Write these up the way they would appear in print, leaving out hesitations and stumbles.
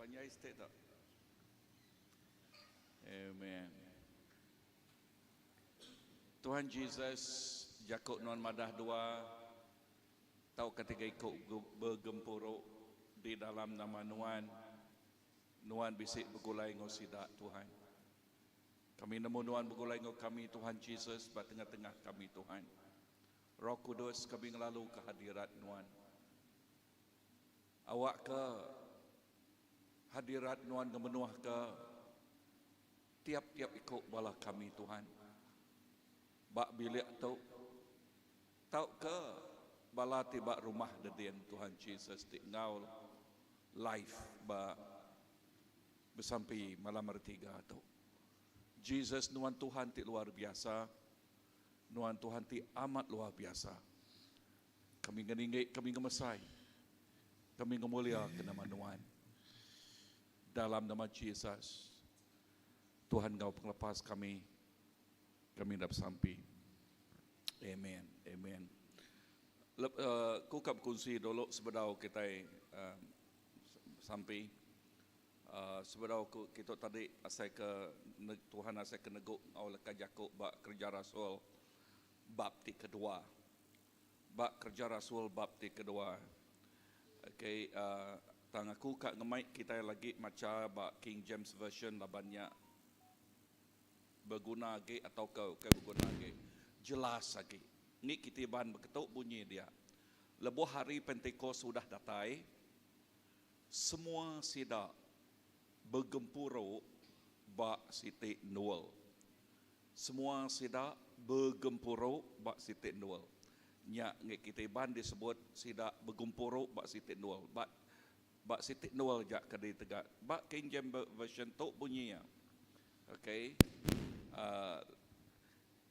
Panjai siti tu. Amen. Tuhan Jesus, jaku nuan madah dua tauka tiga iku begempuru di dalam nama nuan, nuan bisi begulai enggau sida, Tuhan. Kami nemu nuan begulai enggau kami, Tuhan Jesus, ba tengah-tengah kami, Tuhan. Roh Kudus, kami ngelaluka hadirat nuan. Awakka hadirat Nuan ngemenuhka tiap-tiap iku bala kami Tuhan. Ba bilik tu tauka bala ti ba rumah dedin Tuhan Jesus ti enggau live ba besampi malam hari tiga tu. Jesus nuan Tuhan ti luar biasa, nuan Tuhan ti amat luar biasa. Kami ngeninggi, kami ngemesai, kami ngemulia ke nama Nuan. Dalam nama Jesus, Tuhan enggau pengelepas kami, kami enda besampi. Amen. Amen. Lep, uh, ku ka bekunsi dulu sebedau kitai uh, sampi. Uh, sebedau ku kita tadi asai ke Tuhan asai ke negu ngau leka jaku ba kerja rasul bab ti kedua. Ba Kereja Rasul bab ti kedua. Okay, uh, tang aku ka ngemai kitai lagi macha ba King James Version laban nya beguna agi atau ke ukai beguna agi, jelas agi. Ngi kitai Iban beketu bunyi dia. Lebuh hari Pentikos udah datai, semua sida begempuru ba siti endur. Semua sida begempuru ba siti endur. Nya enggai kitai Iban disebut sida begempuru ba siti endur. Ba ba siti endur aja ke ditega. Ba King James Version tu bunyi iya. Okay. Uh,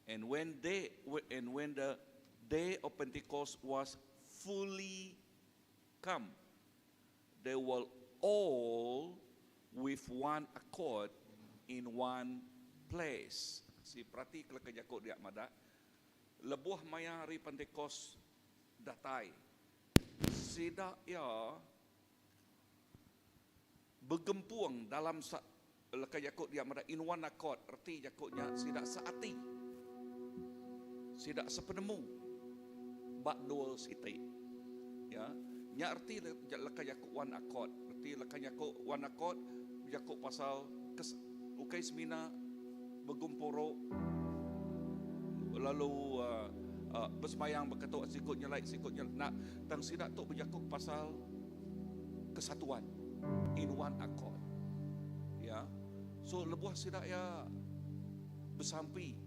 and when they and when the day of Pentecost was fully come, they were all with one accord in one place. Si perati ke leka jaku dia madah, lebuh maya hari Pentecost datai, sida iya begempung dalam sa, leka jaku dia madah in one accord, reti jaku nya sida seati. Sida sepenemu ba endur siti. Ya, nya reti leka jaku one accord. Reti leka jaku one accord bejaku pasal kes, ukai semina begempuru lalu uh, uh, besemayang beketuk siku nyelai siku nyelai nak tang sida tu bejaku pasal kesatuan in one accord. Ya. So lebuh sida ya besampi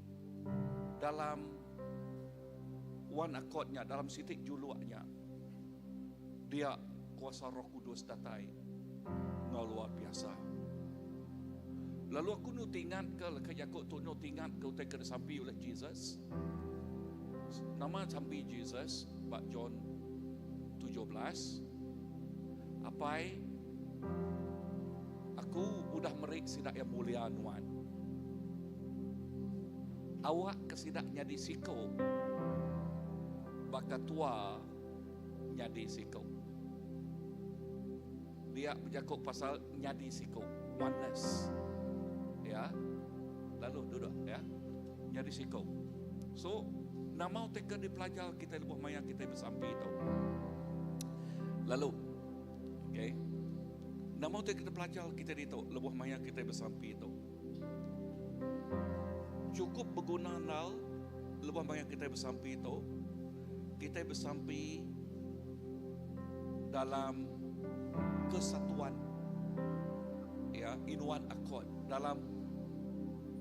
dalam one accord nya dalam siti juluk nya dia kuasa Roh Kudus datai enggau luar biasa. Lalu aku nu tingat ke leka jaku tu nu tingat ke utai ke disampi oleh Jesus. Nama sampi Jesus ba John 17. Apai aku udah meri sida yang mulia nuan. Awak ke sida nyadi siko baka tua nyadi siko. Dia berjaku pasal nyadi siko, oneness. Ya. Lalu duduk ya. Nyadi siko. So, nama utai ke dipelajar kita lebuh maya kita besampi tu. Lalu, okay. Nama utai ke dipelajar kita ditu lebuh maya kita besampi tu. Cukup berguna nal lebuh maya kita besampi tu. Kita besampi dalam kesatuan ya in one accord dalam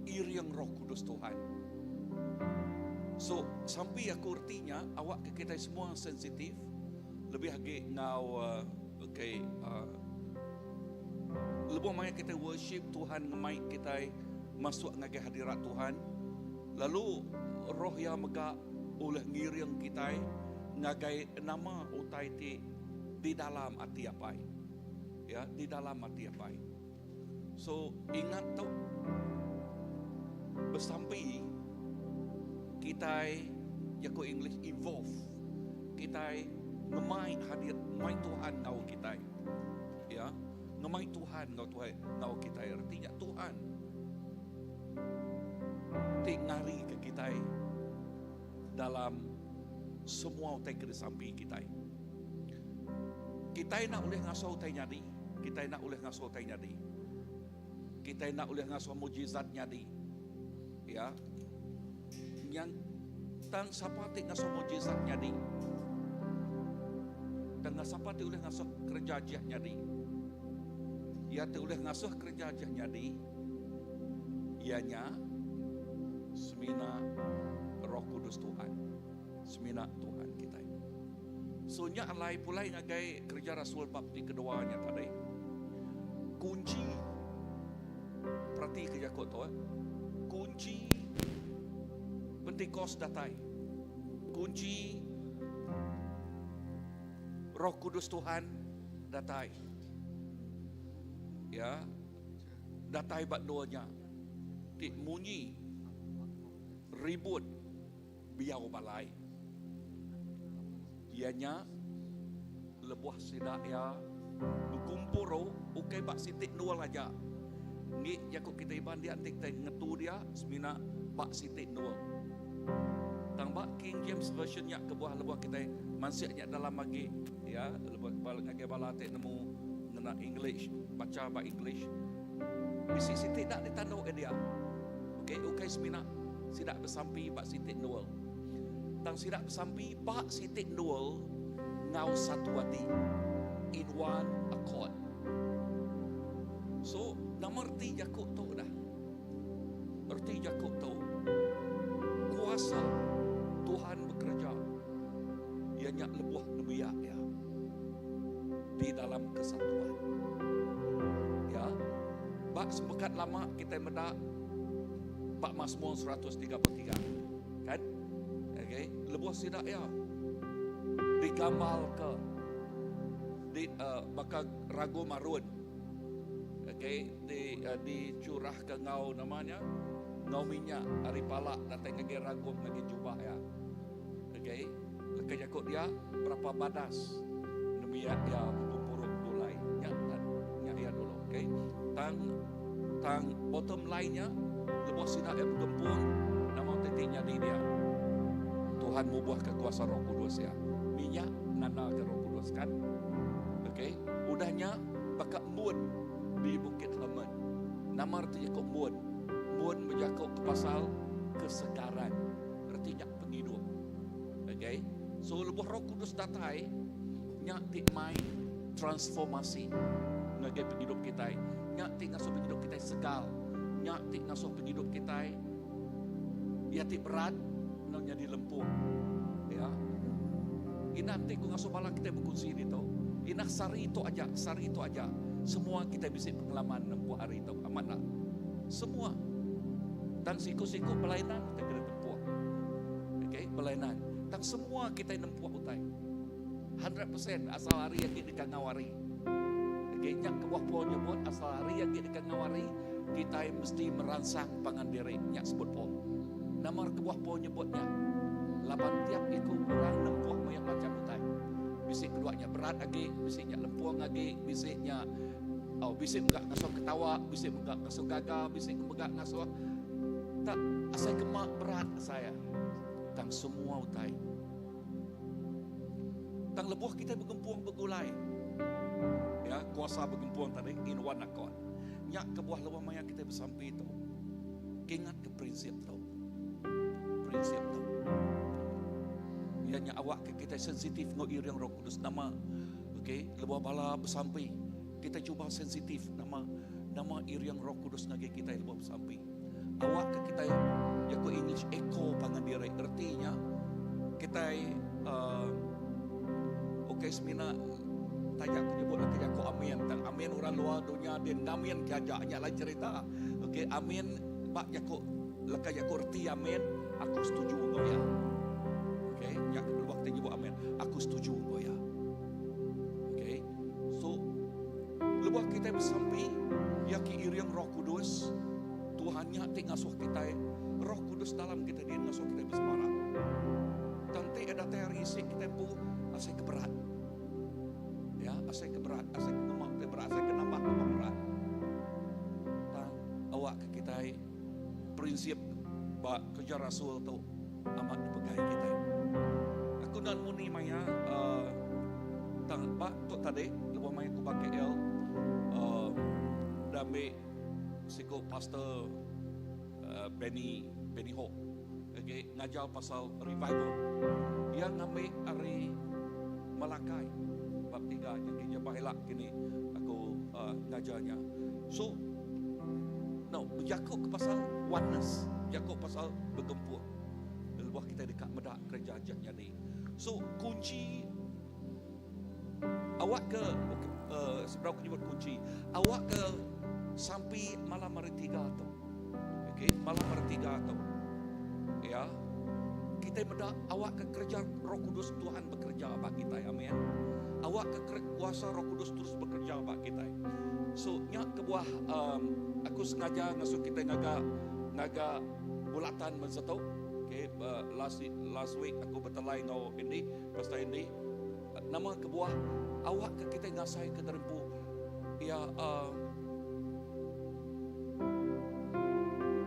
iring Roh Kudus Tuhan. So sampi aku artinya awak ke kita semua sensitif lebih lagi ngau uh, okay uh, lebuh maya kita worship Tuhan ngemai kita masuk ngagai hadirat Tuhan lalu roh ya mega oleh ngiring kita ngagai nama utai ti di dalam ati apai ya di dalam ati apai. So ingat tu besampi kita jaku English involve kita ngemai hadir mai Tuhan ngau kita ya. Ngemai Tuhan enggau Tuhan enggau kitai reti nya Tuhan ti ngarika kitai dalam semua utai ke disampi kitai. Kitai enda ulih ngasuh utai nyadi, kitai enda ulih ngasuh utai nyadi. Kitai enda ulih ngasuh mujizat nyadi. Ya. Yang tang sapa ti ngasuh mujizat nyadi? Tang sapa ti ulih ngasuh kereja ajih nyadi? Iya ti ulih ngasuh kereja ajih nyadi iya nya semina Roh Kudus Tuhan. Semina Tuhan kitai. So nya alai pulai ngagai kereja rasul bab ti kedua nya tadi. Kunchi perati ke jaku tu eh. Kunchi Pentikos datai. Kunchi Roh Kudus Tuhan datai. Ya. Datai ba endur nya ti munyi ribut biau balai. Iya nya lebuh sida iya begumpuru ukai ba siti endur aja. Enggi jaku kitai Iban dia enti kitai ngetu dia semina ba siti endur. Tang ba King James Version nya kebuah lebuh kitai mansik nya dalam agi iya lebuh ngagai bala ti nemu ngena English bacha ba English bisi siti enda ditandu iya dia. Okey ukai semina sida besampi ba siti endur. Tang sida besampi ba siti endur enggau satu ati. In one accord. So, nama reti jaku tu dah? Reti jaku tu, kuasa Tuhan bekereja iya nya lebuh nembiak iya di dalam kesatuan. Ya. Ba sempekat lama kitai meda ba Mazmur 133. Kan? Okey, lebuh sida iya digambarka di uh, baka ragu marun. Okey, di uh, dicurahka enggau namanya enggau minyak ari pala datai ngagai ragum ngagai jubah iya. Okey, leka jaku dia berapa badas nembiak iya begempuru begulai. Nya nya iya dulu, okey. Tang tang bottom line nya lebuh sida iya begempung nama utai ti nyadi dia. Tuhan mubuhka kuasa Roh Kudus iya. Minyak nandaka Roh Kudus kan. Okey, udah nya baka embun di Bukit Hermon. Nama reti jaku embun? Embun bejaku ke pasal kesegaran. Reti nya pengidup. Okay. So lebuh Roh Kudus datai, nya ti mai transformasi ngagai pengidup kitai. Nya ti ngasuh pengidup kitai segal. Nya ti ngasuh pengidup kitai iya ti berat enggau nyadi lempung. Ya. Indah enti ku ngasuh bala kitai bekunsi ditu, indah sehari tu aja, sehari tu aja semua kitai bisi pengalaman nempuh hari tu. Amat tak? Semua. Tang siku-siku belainan kitai kena tempuh. Okey, belainan. Tang semua kitai nempuh utai. 100% asal hari agi deka ngau hari. Okey, nya kebuah Paul nyebut asal hari agi deka ngau hari, kitai mesti meransang pangan diri. Nya sebut Paul. Nama kebuah Paul nyebut nya? Laban tiap iku orang nempuh mayuh macham utai. Bisi kedua nya berat agi, bisi nya lempung agi, bisi nya oh, bisi mega ngasuh ketawa, bisi mega ngasuh gaga, bisi mega ngasuh tak asai kemak berat saya. Tang semua utai. Tang lebuh kita begempung begulai. Ya, kuasa begempung tadi in one accord. Nya kebuah lebuh maya kita besampi tu. Ingat ke prinsip tu. Prinsip tu. Ya nya awak ke kita sensitif ngau iring Roh Kudus nama. Okey, lebuh bala besampi, kita cuba sensitif nama nama iring Roh Kudus ngagai kita lebuh besampi. Awak ke kita jaku English echo pangan diri ertinya kita uh, okey semina taja aku nyebut lagi jaku amin tang amin orang luar dunia dia ngamin ke aja nya lain cerita. Okey, amin ba jaku leka jaku reti amin aku setuju enggau iya. Okey, nya lebuh kita nyebut amin, aku setuju enggau iya. Okey. So lebuh kita besampi ya ki iring Roh Kudus, Tuhan nya ti ngasuh kita Roh Kudus dalam kita dia ngasuh kita beseparak. Tang ti ada datai hari isi kita empu asai ke berat. Ya, Asai ke berat, asai ke ngema utai berat, asai ke nambah ke berat. Tang awak ke kitai prinsip ba kerja rasul tu amat dipegai kitai. Aku enda nemu ni maya uh, tang ba tu tadi lebuh maya aku ba KL uh, dah ambil siku pastor uh, Benny Benny Ho okay, ngajar pasal revival. Ia ngambil ari Malakai bab 3 yang kini bahilak kini aku uh, ngajarnya. So no, bejaku ke pasal oneness, bejaku pasal bergempur. Lebuh kita dekat medak kerja aja jadi. So kunci awak ke okay, uh, sebelum aku nyebut kunci, awak ke sampai malam hari tiga tu. Okey, malam hari tiga tu. Ya. Kita meda awak ke kerja Roh Kudus Tuhan bekerja bagi kita. Amin. Awak ke kuasa Roh Kudus terus bekerja bagi kita. So nya kebuah um, aku sengaja ngasuh kita ngaga ngaga bulatan mensetu. Okay, uh, last last week aku bertelai ngau ini, pastor ini. Nama kebuah awak ke kita ngasai ke terempu. Ya uh,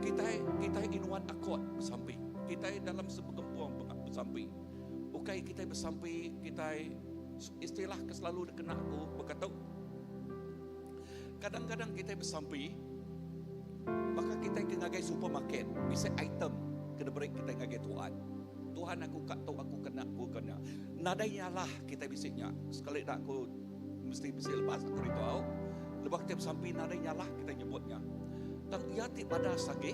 kita kita in one accord bersampi. Kita dalam sebegempung bersampi. Bukan kita bersampi, kita istilah ke selalu kena aku berkata kadang-kadang kita bersampi maka kita ke ngagai supermarket bisa item kena beri kita ngagai Tuhan. Tuhan aku kat tahu aku kena aku kena. Nadai nyalah kita bisiknya. Sekali dak aku mesti mesti lepas aku ritual. Lepas kita bersampi nadai nyalah kita nyebutnya. Tang ia ti pada sagi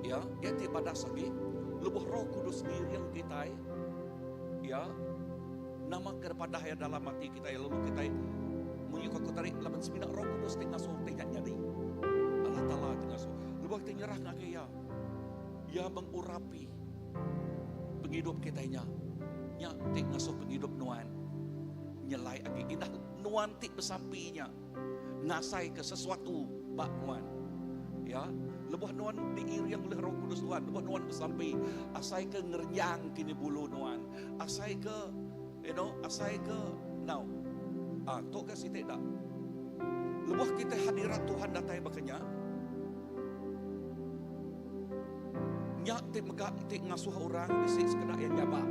ya, ia ti pada sagi lebuh Roh Kudus ngiring kita ya nama kepada ya dalam hati kita ya lalu kita munyi aku tarik laban semina Roh Kudus ti ngasuh ti nyadi. Allah Taala ti ngasuh. Lebuh kita nyerah ngagai ya. Ya mengurapi penghidup kita nya. Nya ti ngasuh penghidup nuan nyelai agi indah nuan ti besampinya ngasai ke sesuatu bak nuan. Ya, lebuh nuan diiring oleh Roh Kudus Tuhan, lebuh nuan besampi, asai ke ngerenyang kini bulu nuan, asai ke you know, asai ke now. Ah, tu ke sitik dak. Lebuh kita hadirat Tuhan datai bakanya, nyak ti mega ti ngasuh orang bisi sekeda yang nyabak.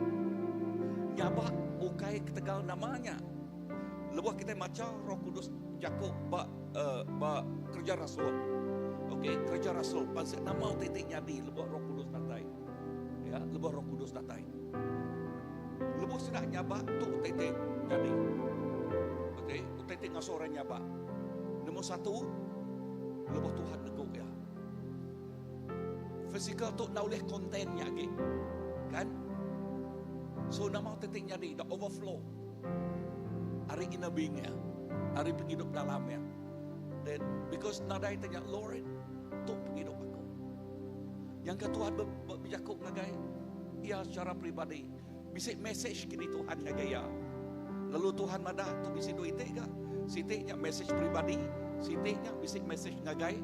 Nyabak ukai ketegal namanya. Lebuh kita maca Roh Kudus Jakub ba uh, ba kerja rasul. Okey, kerja rasul pasal nama titik nyadi lebuh Roh Kudus datai. Ya, lebuh Roh Kudus datai. Lebuh sudah nyabak tu titik nyadi. Okey, titik ngasuh orang nyabak. Nombor satu, lebuh Tuhan neguk ya. Physical tu nak boleh kontennya lagi. Kan? So nama titik nyadi the overflow. Hari inner being ya. Hari penghidup dalam ya. Then because nadai tanya Lord, tu penghidup aku. Yang ke Tuhan berjakuk ngagai ia secara pribadi. Bisa message kini Tuhan ngagai ia. Lalu Tuhan madah tu bisa duit ke? Sitiknya message pribadi, sitiknya bisa message ngagai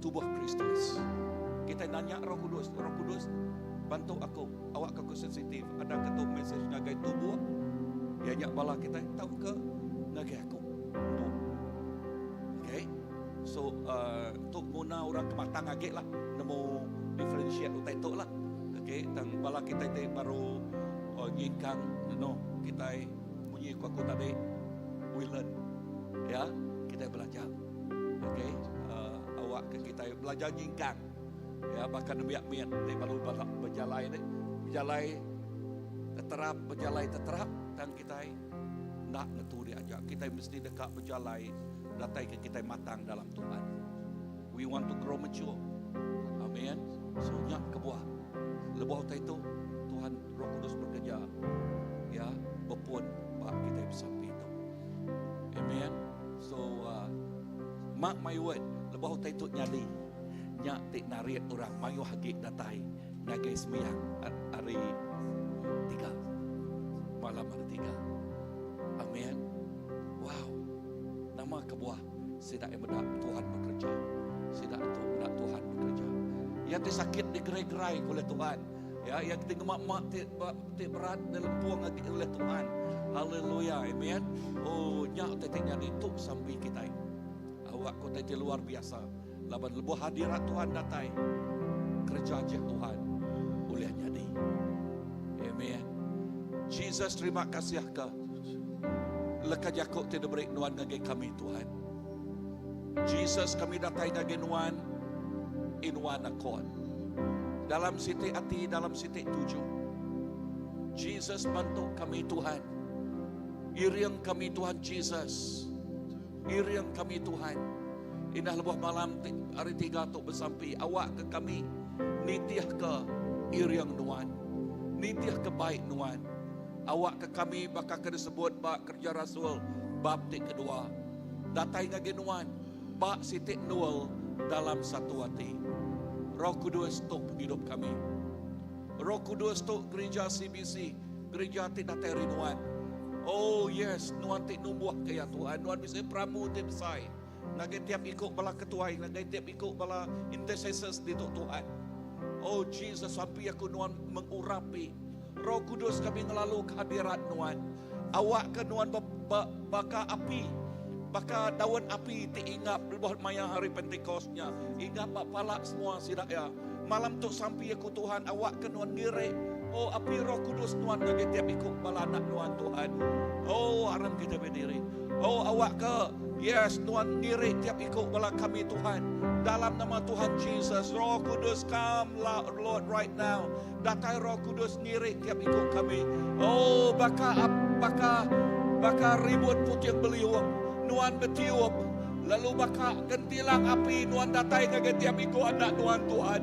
tubuh Kristus. Kita nanya Roh Kudus, Roh Kudus bantu aku, awak aku sensitif. Ada ketu message ngagai tubuh, ya nyak bala kita tahu ke ngagai aku. Bu. Okay. So uh, tu guna orang kematang agi lah nemu differentiate utai tu lah. Okay, tang bala kita te baru uh, nyingkang no kita munyi ku aku tadi we learn. Ya, kita belajar. Okay, uh, awak ke kita belajar nyingkang. Ya, bahkan nembiak miat te baru berjalai ni, berjalai teterap, berjalai teterap tang kita nak ngetu dia aja. Kita mesti dekat berjalai datai ke kita matang dalam Tuhan. We want to grow mature. Amin. So nyak kebuah. Lebuh utai itu Tuhan Roh Kudus bekerja. Ya, berpun bak kita besampi itu. Amen. So uh, mark my word, lebuh utai itu nyadi. Nyak tik narik orang mayu hagi datai ngagai sembiang hari tiga. Malam hari tiga. Amin. Wow. Nama kebuah sidak yang bedak Tuhan bekerja. Sidak itu bedak Tuhan bekerja. Yang ti sakit digerai-gerai oleh Tuhan. Ya, yang ti ngemak-mak ti, ti berat dilempuang lagi oleh Tuhan. Haleluya. Amen. Oh, nya utai ti nyadi tu sampi kitai. Awak ke utai ti luar biasa. Laban lebuh hadirat Tuhan datai, kereja ajih Tuhan ulih nyadi. Amen. Jesus terima kasih ke leka jaku ti diberi nuan ngagai kami Tuhan. Jesus kami datai ngagai nuan in one accord. Dalam siti ati, dalam siti tuju. Jesus bantu kami Tuhan. Iring kami Tuhan Jesus. Iring kami Tuhan. Indah lebuh malam hari tiga tu besampi awak ke kami nitih ke iring nuan. Nitih ke baik nuan. Awak ke kami baka ke disebut ba kerja rasul bab ti kedua. Datai ngagai nuan ba siti endur dalam satu ati. Roh Kudus tu pengidup kami. Roh Kudus tu gerija CBC, gerija ti datai ari nuan. Oh yes, nuan ti numbuhka iya Tuhan. Nuan bisi perambu ti besai ngagai tiap iku bala ketuai, ngagai tiap iku bala intercessors ditu Tuhan. Oh Jesus, sampi aku nuan mengurapi Roh Kudus kami ngelalu kehadirat nuan. Awakka nuan baka api, baka daun api ti ingap lebuh maya hari Pentikos nya, ingap ba pala semua sida iya. Malam tu sampi aku Tuhan awakka nuan ngirik oh api Roh Kudus nuan ngagai tiap iku bala anak nuan Tuhan. Oh aram kitai bediri. Oh awakka yes nuan ngirik tiap iku bala kami Tuhan. Dalam nama Tuhan Jesus Roh Kudus come Lord right now. Datai Roh Kudus ngirik tiap iku kami. Oh baka baka baka ribut puting beliung nuan betiup lalu baka gentilang api nuan datai ngagai tiap iku anak nuan Tuhan.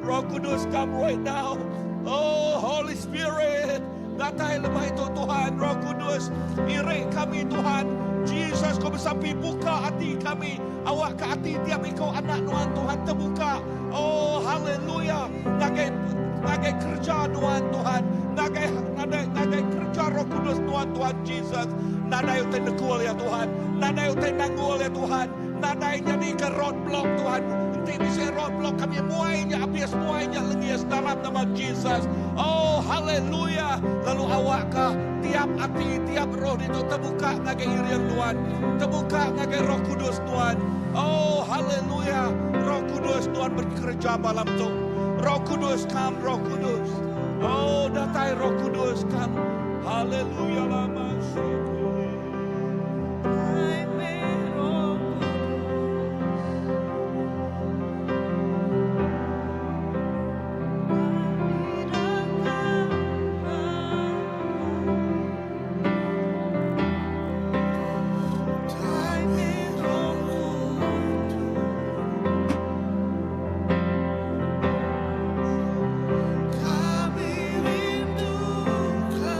Roh Kudus come right now. Oh Holy Spirit datai lemai tu Tuhan. Roh Kudus irik kami Tuhan. Jesus ku besampi buka ati kami. Awakka ati tiap iku anak nuan Tuhan tebuka. Oh haleluya ngagai ngagai kerja nuan Tuhan ngagai ngagai ngagai kerja Roh Kudus nuan Tuhan Jesus nadai utai nekul ya Tuhan nadai utai nanggul ya Tuhan nadai nyadi ke roadblock Tuhan enti bisi roadblock kami muai nya abis muai nya lengis dalam nama Jesus oh haleluya lalu awakka tiap ati tiap roh ditu tebuka ngagai iring nuan tebuka ngagai Roh Kudus nuan oh haleluya Roh Kudus nuan bekereja malam tu Roh Kudus come Roh Kudus oh datai Roh Kudus come haleluya lama Datai meh Roh Kudus Kami deka Datai meh Roh Kudus Kami rinduka.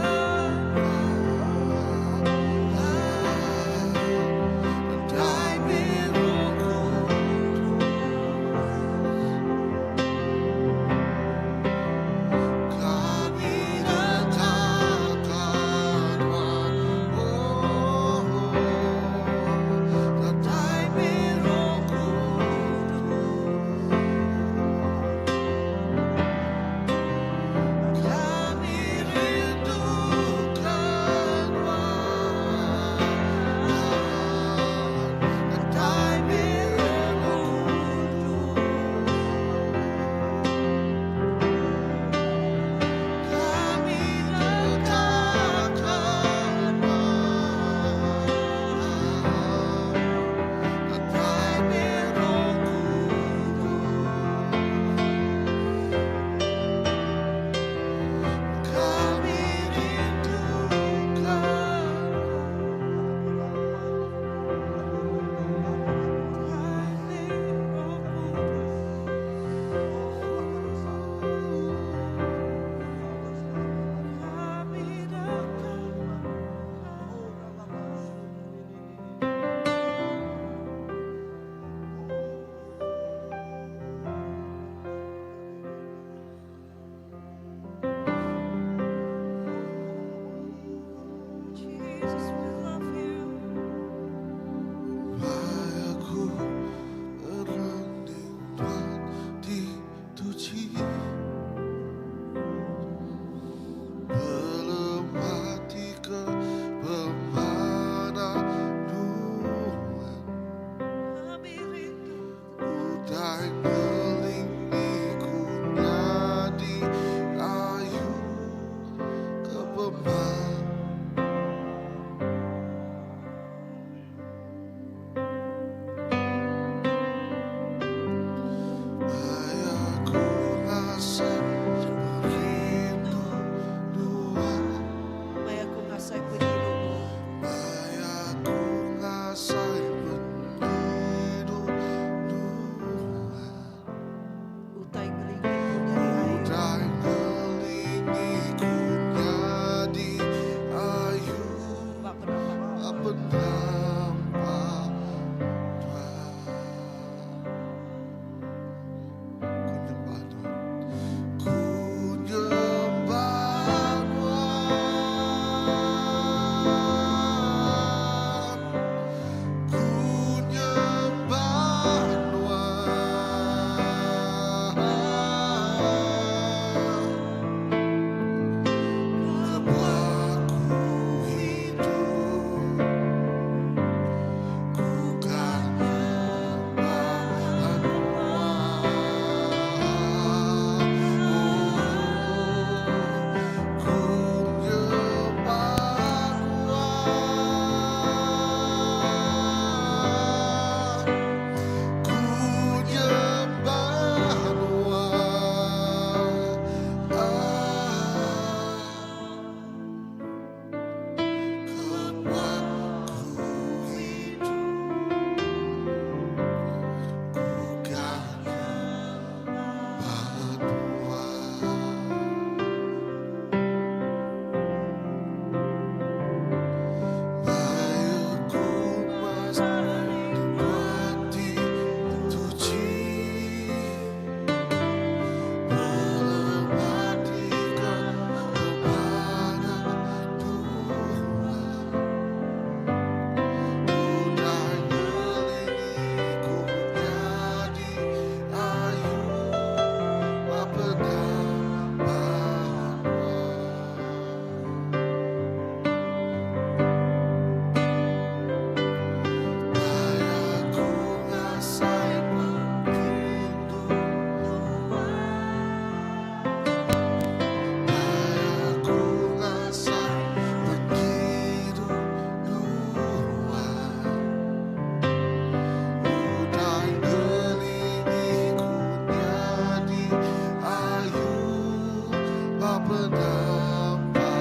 Penempa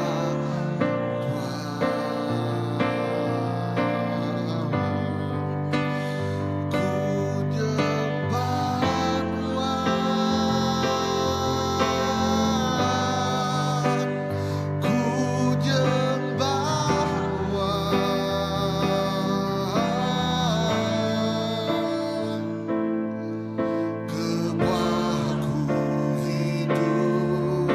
Tuhan. Ku nyembah Nuan, Ku nyembah Nuan. Kebuah ku hidup.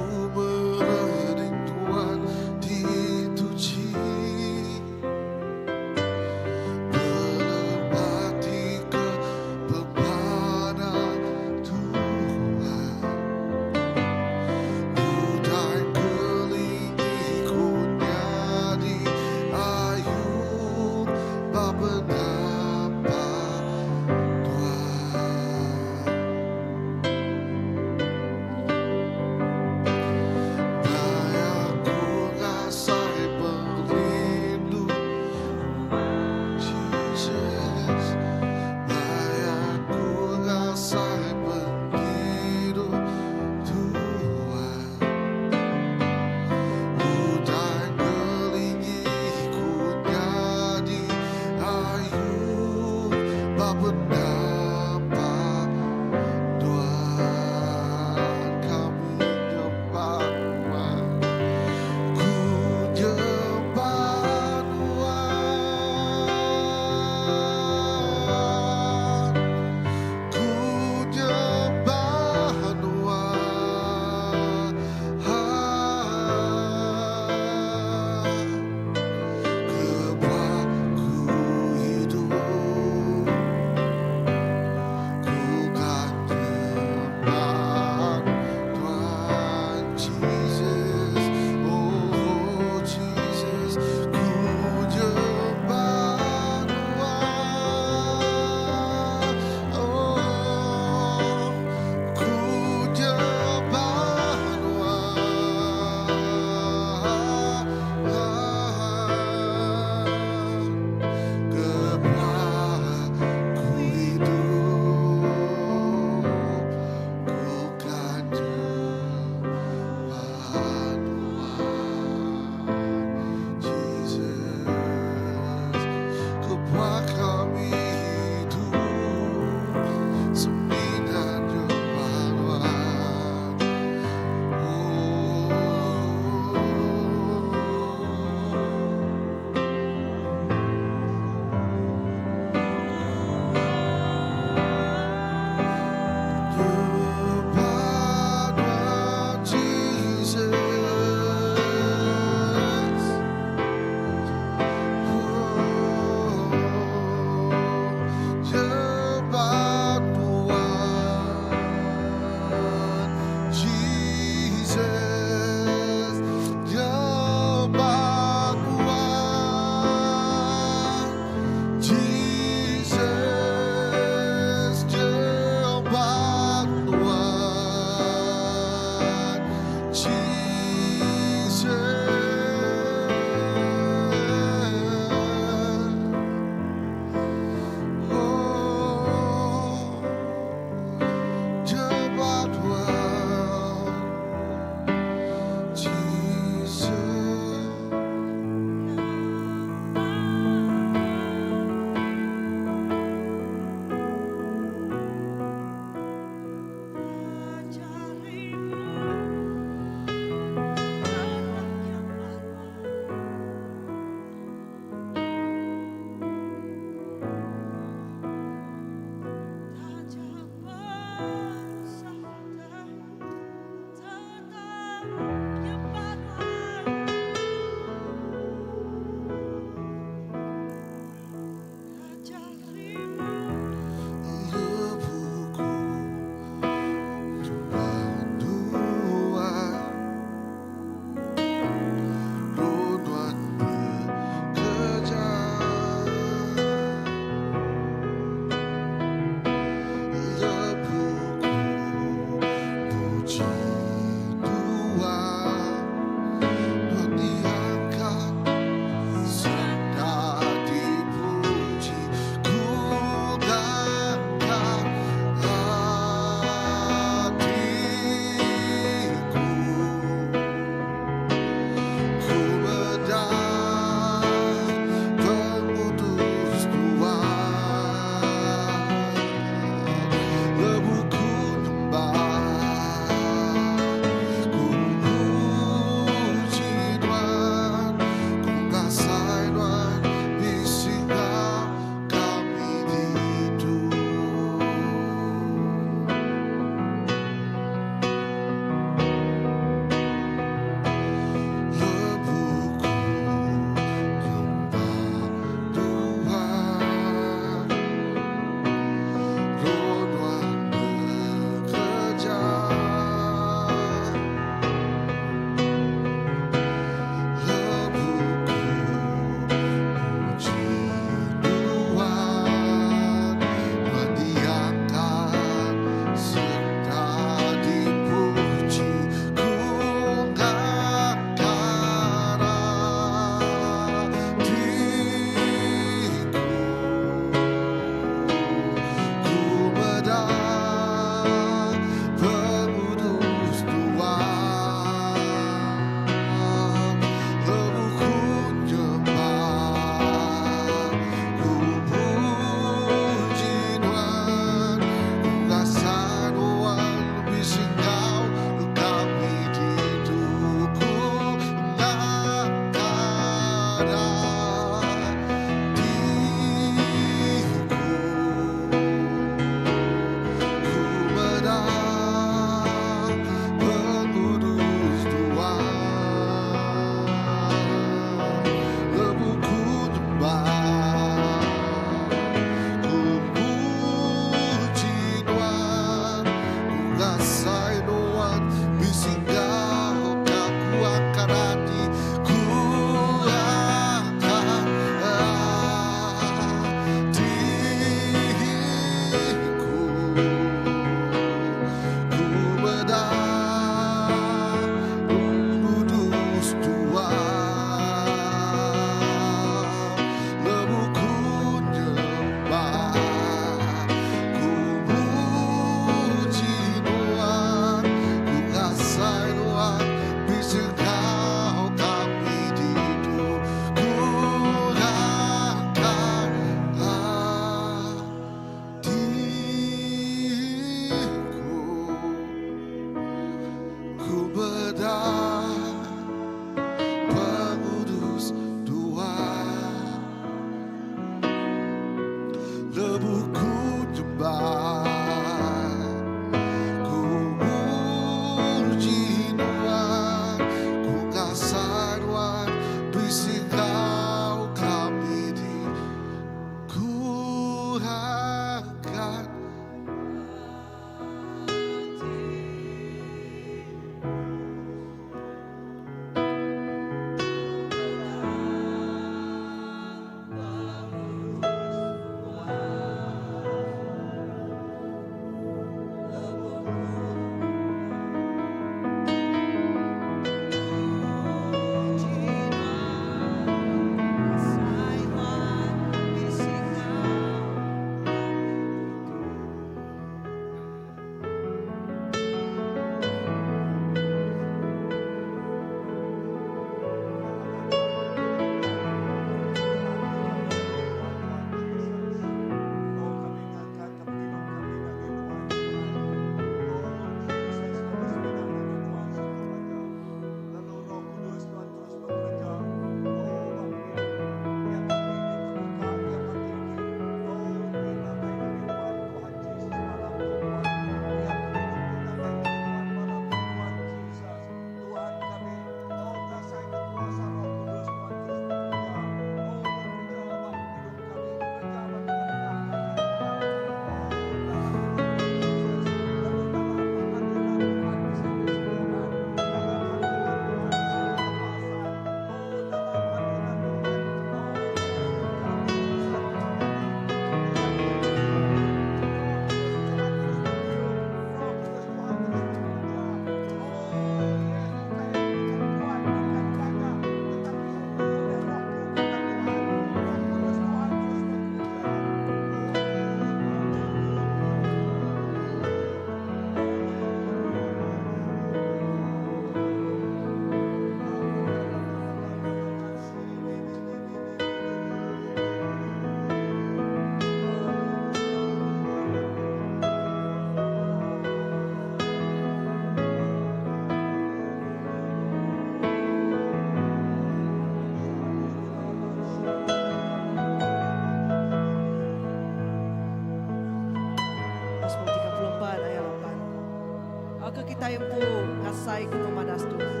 Awakka kitai empu ngasaika pemadas Tuhan.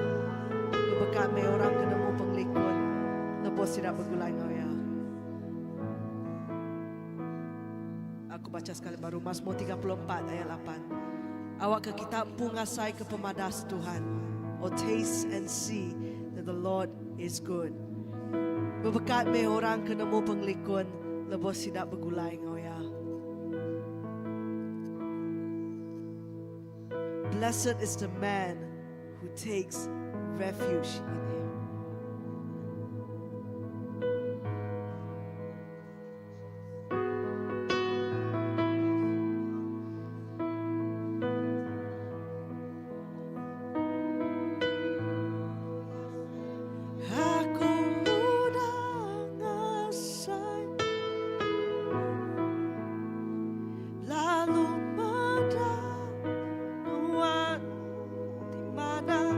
Bebeka meh orang ke nemu pengelikun lebuh sida begulai enggau Iya. Aku bacha sekali baru Masmur 34 ayat 8. Awakka kita empu ngasaika pemadas Tuhan. Oh taste and see that the Lord is good. Bebekat meh orang ke nemu pengelikun lebuh sida begulai enggau Iya. Blessed is the man who takes refuge in him. Aku udah ngasai Lalu meda nuan ti manah.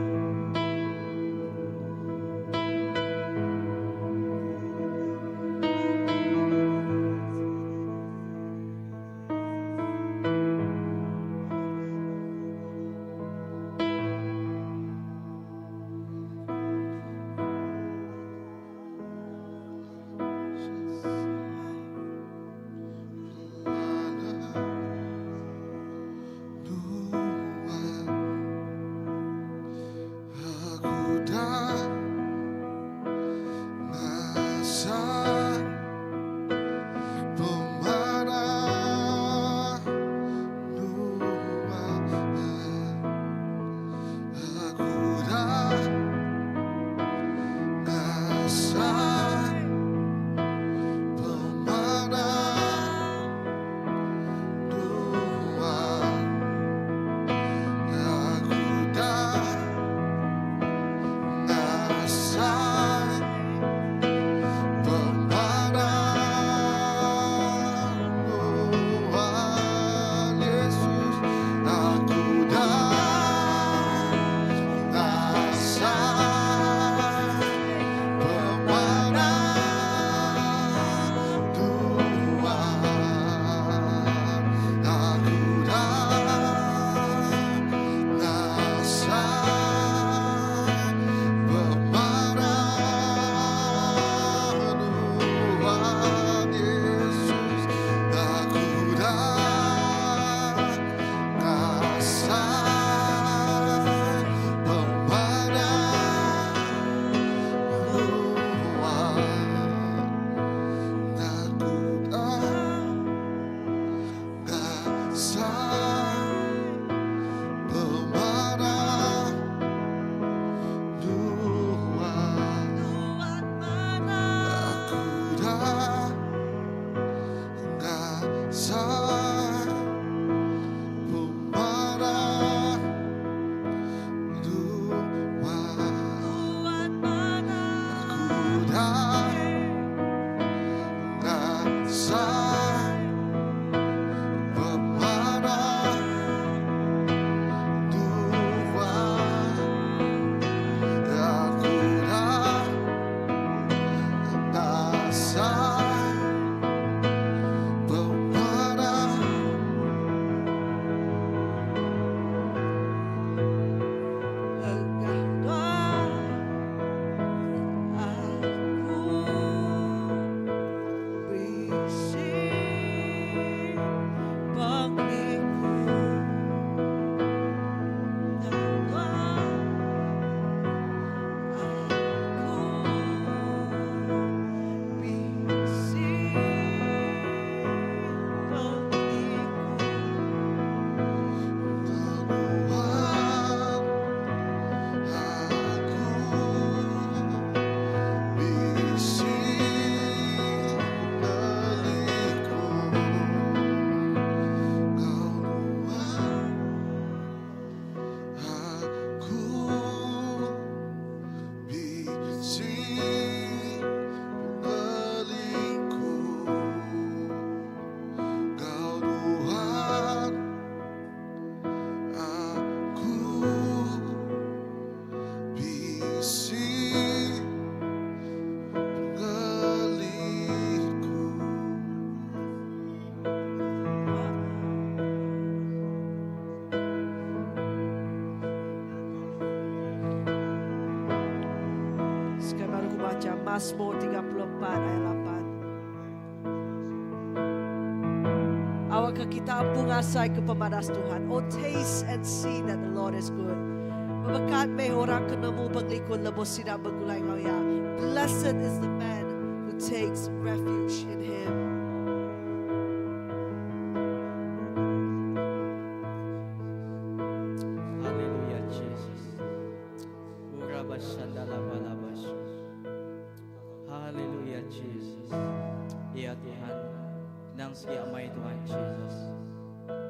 Masmur 34 ayat 8. Awakka kita empu ngasai ke pemadas Tuhan. Oh taste and see that the Lord is good. Bebekat meh orang ke nemu pengelikun lebuh sida begulai enggau Iya. Blessed is the man who takes refuge in Him. Haleluya Jesus. Urabashandalabalabas. Haleluya Jesus. Ya Tuhan, nang sigi amai Tuhan Jesus.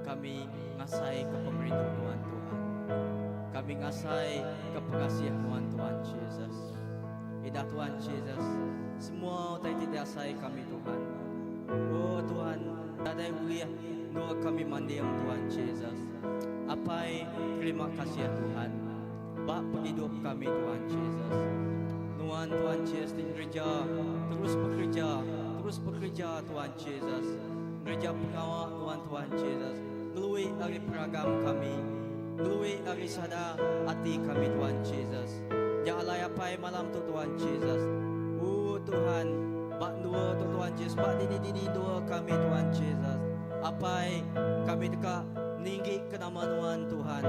Kami ngasai ke pengerindu nuan Tuhan. Kami ngasai ke pengasih nuan Tuhan Jesus. Ida Tuhan Jesus, semua utai ti diasai kami Tuhan. Oh Tuhan, nadai ulih endur kami manding Tuhan Jesus. Apai, terima kasih Tuhan. Ba pengidup kami Tuhan Jesus. Nuan Tuhan Jesus ti ngereja, terus bekereja, terus bekereja Tuhan Jesus. Ngereja pengawa nuan Tuhan Jesus. Ngelui ari peragam kami, ngelui ari sada ati kami Tuhan Jesus. Nya alai apai malam tu Tuhan Jesus. Ooh Tuhan, ba endur tu Tuhan Jesus, ba dini-dini endur kami Tuhan Jesus. Apai, kami deka ninggi ke nama Nuan Tuhan.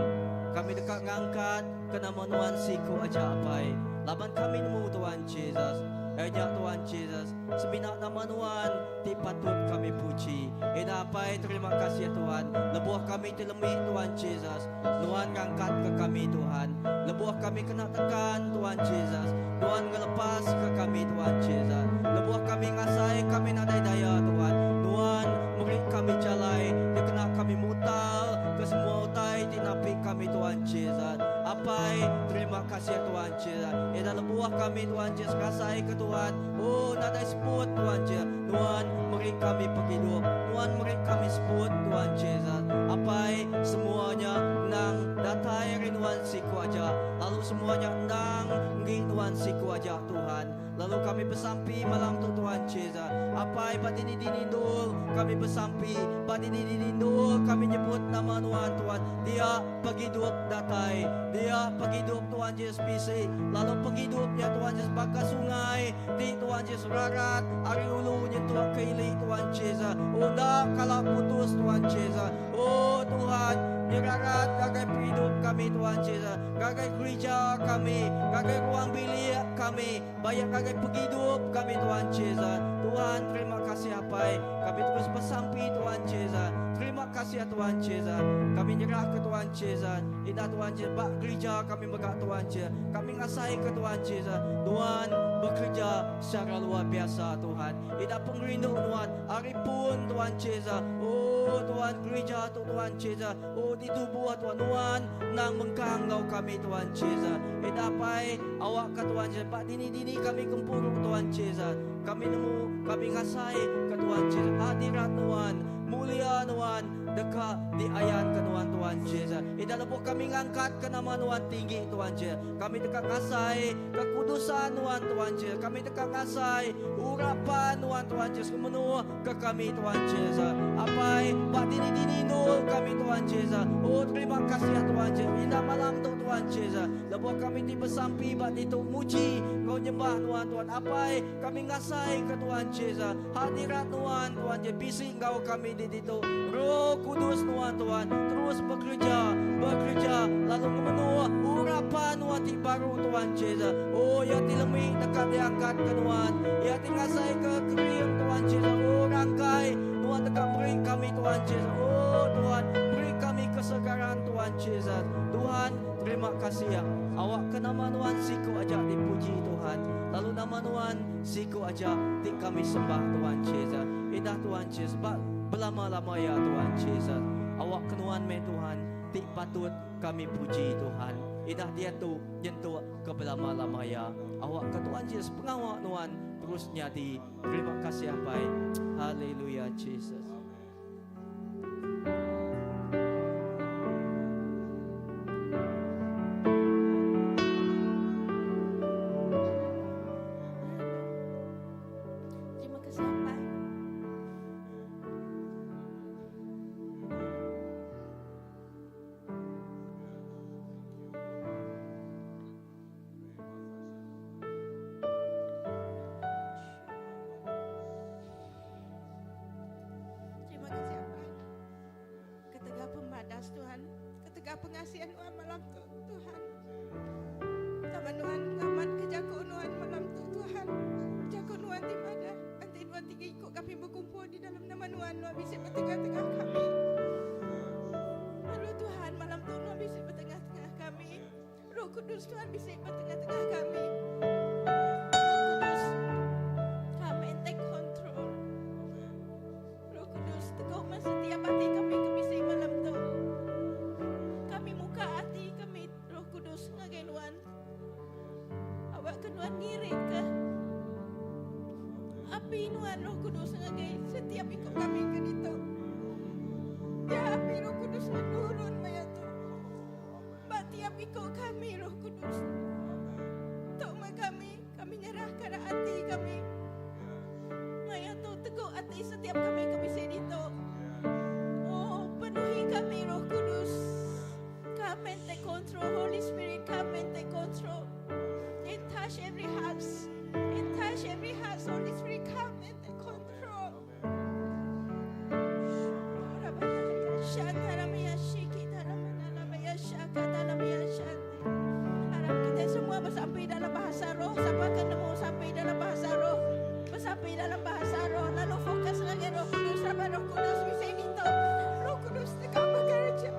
Kami deka ngangkat ke nama Nuan siku aja Apai. Laban kami nemu Tuhan Jesus. Iya nya Tuhan Jesus, semina nama Nuan ti patut kami puji. Enda Apai terima kasih Tuhan lebuh kami ti lemi Tuhan Jesus, Nuan ngangkat ke kami Tuhan. Lebuh kami kena tekan Tuhan Jesus, Nuan ngelepas ke kami Tuhan Jesus. Lebuh kami ngasai kami nadai daya Tuhan, Nuan meri kami jalai dikena kami mutar ke semua utai ti napi kami Tuhan Jesus. Apai, terima kasih Tuhan Jesus. Enda lebuh kami Tuhan Jesus ngasai ke Tuhan, oh nadai seput Tuhan Jesus. Nuan meri kami pengidup, Nuan meri kami seput Tuhan Jesus. Apai, semua nya endang datai ari Nuan siku aja, lalu semua nya endang enggi Nuan siku aja Tuhan. Lalu kami besampi malam tu Tuhan Jesus. Apai ba dini-dini endur kami besampi, ba dini-dini endur kami nyebut nama Nuan Tuhan. Dia pengidup datai. Dia pengidup Tuhan Jesus bisi. Lalu pengidup nya Tuhan Jesus baka sungai ti Tuhan Jesus rarat ari ulu nyentuk ke ili Tuhan Jesus. Enda kala putus Tuhan Jesus. Oh Tuhan, nyerarat ngagai pengidup kami Tuhan Jesus, ngagai gerija kami, ngagai ruang bilik kami. Bayar ngagai pengidup kami Tuhan Jesus. Tuhan terima kasih apai. Kami terus besampi Tuhan Jesus. Terima kasih Tuhan Jesus. Kami nyerah ke Tuhan Jesus. Indah Tuhan Jesus ba gerija kami mega Tuhan Jesus. Kami ngasai ke Tuhan Jesus. Nuan bekerja secara luar biasa Tuhan. Indah pengerindu nuan ari pun Tuhan Jesus. Oh Tuhan gerija tu Tuhan Jesus. Oh ditubuh Tuhan nuan nang mengkang enggau kami Tuhan Jesus. Enda apai awak ka Tuhan Jesus ba dini-dini kami gempuru Tuhan Jesus. Kami nemu kami ngasai ka Tuhan Jesus hadirat nuan mulia nuan deka diayan ka nuan Tuhan Jesus. Enda lebuh kami ngangkat ka nama nuan tinggi Tuhan Jesus. Kami deka ngasai ka kudusan nuan Tuhan Jesus. Kami deka ngasai urapan nuan Tuhan Jesus ke menuh ka kami Tuhan Jesus. Apai ba dini-dini endur kami Tuhan Jesus. Oh terima kasih Tuhan Jesus. Indah malam tu Tuhan Jesus. Lebuh kami ti besampi ba ditu muji enggau nyembah nuan Tuhan. Apai kami ngasai ka Tuhan Jesus. Hadirat nuan Tuhan Jesus bisi enggau kami di ditu. Roh Kudus nuan Tuhan terus bekereja, bekereja lalu ngemenuh urapan nuan ti baru Tuhan Jesus. Oh iya ti lemi deka diangkat ka nuan. Iya ti ngasai ka kering Tuhan Jesus. Oh rangkai nuan deka meri kami Tuhan Jesus. Oh Tuhan meri kami kesegaran Tuhan Jesus. Tuhan terima kasih. Awak ke nama nuan siku aja dipuji Tuhan. Lalu nama nuan siku aja ti kami sembah Tuhan Jesus. Indah Tuhan Jesus ba belama-lama ya Tuhan Jesus. Awak ke nuan meh Tuhan ti patut kami puji Tuhan. Indah diatu nyentuk ke belama-lama ya. Awak ke Tuhan Jesus pengawa nuan terus nyadi. Terima kasih Apai. Haleluya Jesus. Terima kasih Apai. pengasih Nuan malam tu, Tuhan. Laban Nuan ngamatka jaku Nuan malam tu, Tuhan. Jaku Nuan ti madah, enti dua tiga iku kami bekumpul di dalam nama Nuan, Nuan bisi ba tengah-tengah kami. Lalu Tuhan, malam tu Nuan bisi ba tengah-tengah kami. Roh Kudus Tuhan bisi ba tengah-tengah kami. Roh Kudus, come and take control. Roh Kudus, teguh meh setiap ati kami ke bisi malam tu. Kami muka ati kami, Roh Kudus, ngagai Nuan. Awakka Nuan ngirika api Nuan, Roh Kudus, ngagai setiap iku kami ke ditu. Ya api Roh Kudus nurun maya tu. Ba tiap iku kami, Roh Kudus. Tu meh kami, kami nyerahka ati kami. Maya tu teguh ati setiap kami ke bisi ditu. Oh, penuhi kami Roh Kudus. Come and take control, Holy Spirit, come and take control. And touch every heart. And touch every heart, Holy Spirit, come and take control. Harap kita semua bersampai dalam bahasa roh. Siapa akan nemu sampai dalam bahasa roh? Bersampai dalam bahasa roh. Lalu fokus lagi Roh Kudus. Sampai Roh Kudus bisa minta. Roh Kudus dekat bekerja.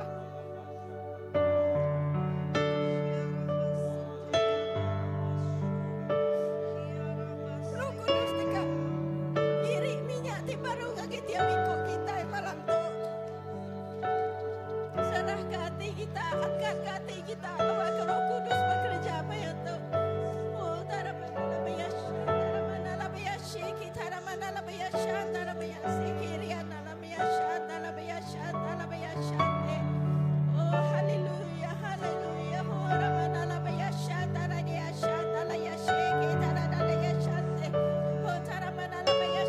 Roh Kudus dekat ngirik minyak ti baru ngagai tiap iku kita malam tu. Serah ke ati kita, angkat ke ati kita, awak ke Roh Kudus bekerja maya tu. Oh, taramana taramana shiki taramana taramaya sikiriana taramaya taramaya shante. Oh, hallelujah, hallelujah. Oh, ramana taramaya shiki taramaya shante. Oh, taramana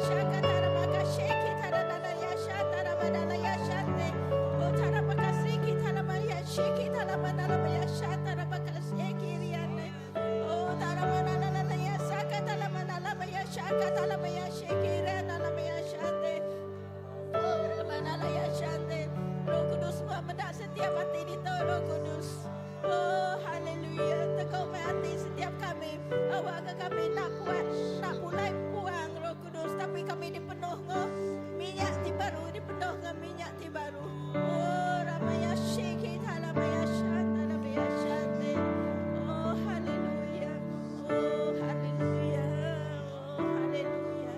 shaka taramaka shiki taramaya taramaya shante. Oh, taramaka siki taramaya shiki taramana taramaka sikiriana. Oh, taramana saka taramana shaka taramaya shikiriana shante. Oh, taramana shante. Roh Kudus mendak setiap hati di Roh Kudus. Oh, haleluya. Tekau hati setiap kami. Awak ke kami nak kuat, nak pulai puang Roh Kudus, tapi kami dipenuh dengan minyak ti baru, dipenuh dengan minyak ti baru. Oh, ramaya shiki talamaya shanta ramaya shante. Oh, haleluya. Oh, haleluya. Oh, haleluya.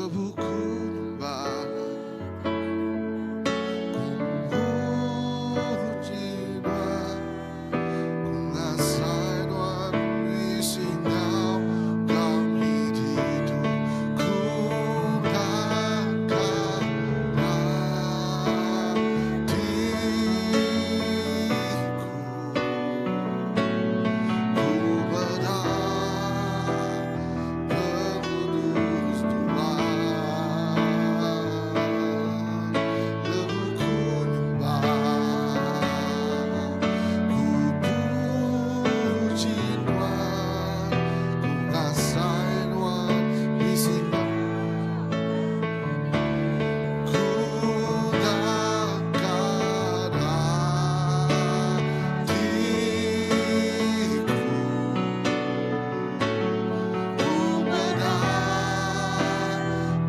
Lebuh ku nyembah Ku muji Nuan Ku ngasai Nuan bisi enggau kami ditu Ku ngangkat atiku Ku meda pengudus Tuhan Lebuh ku nyembah Ku puji Nuan Ku ngasai Nuan bisi Ku ngangkat atiku Ku meda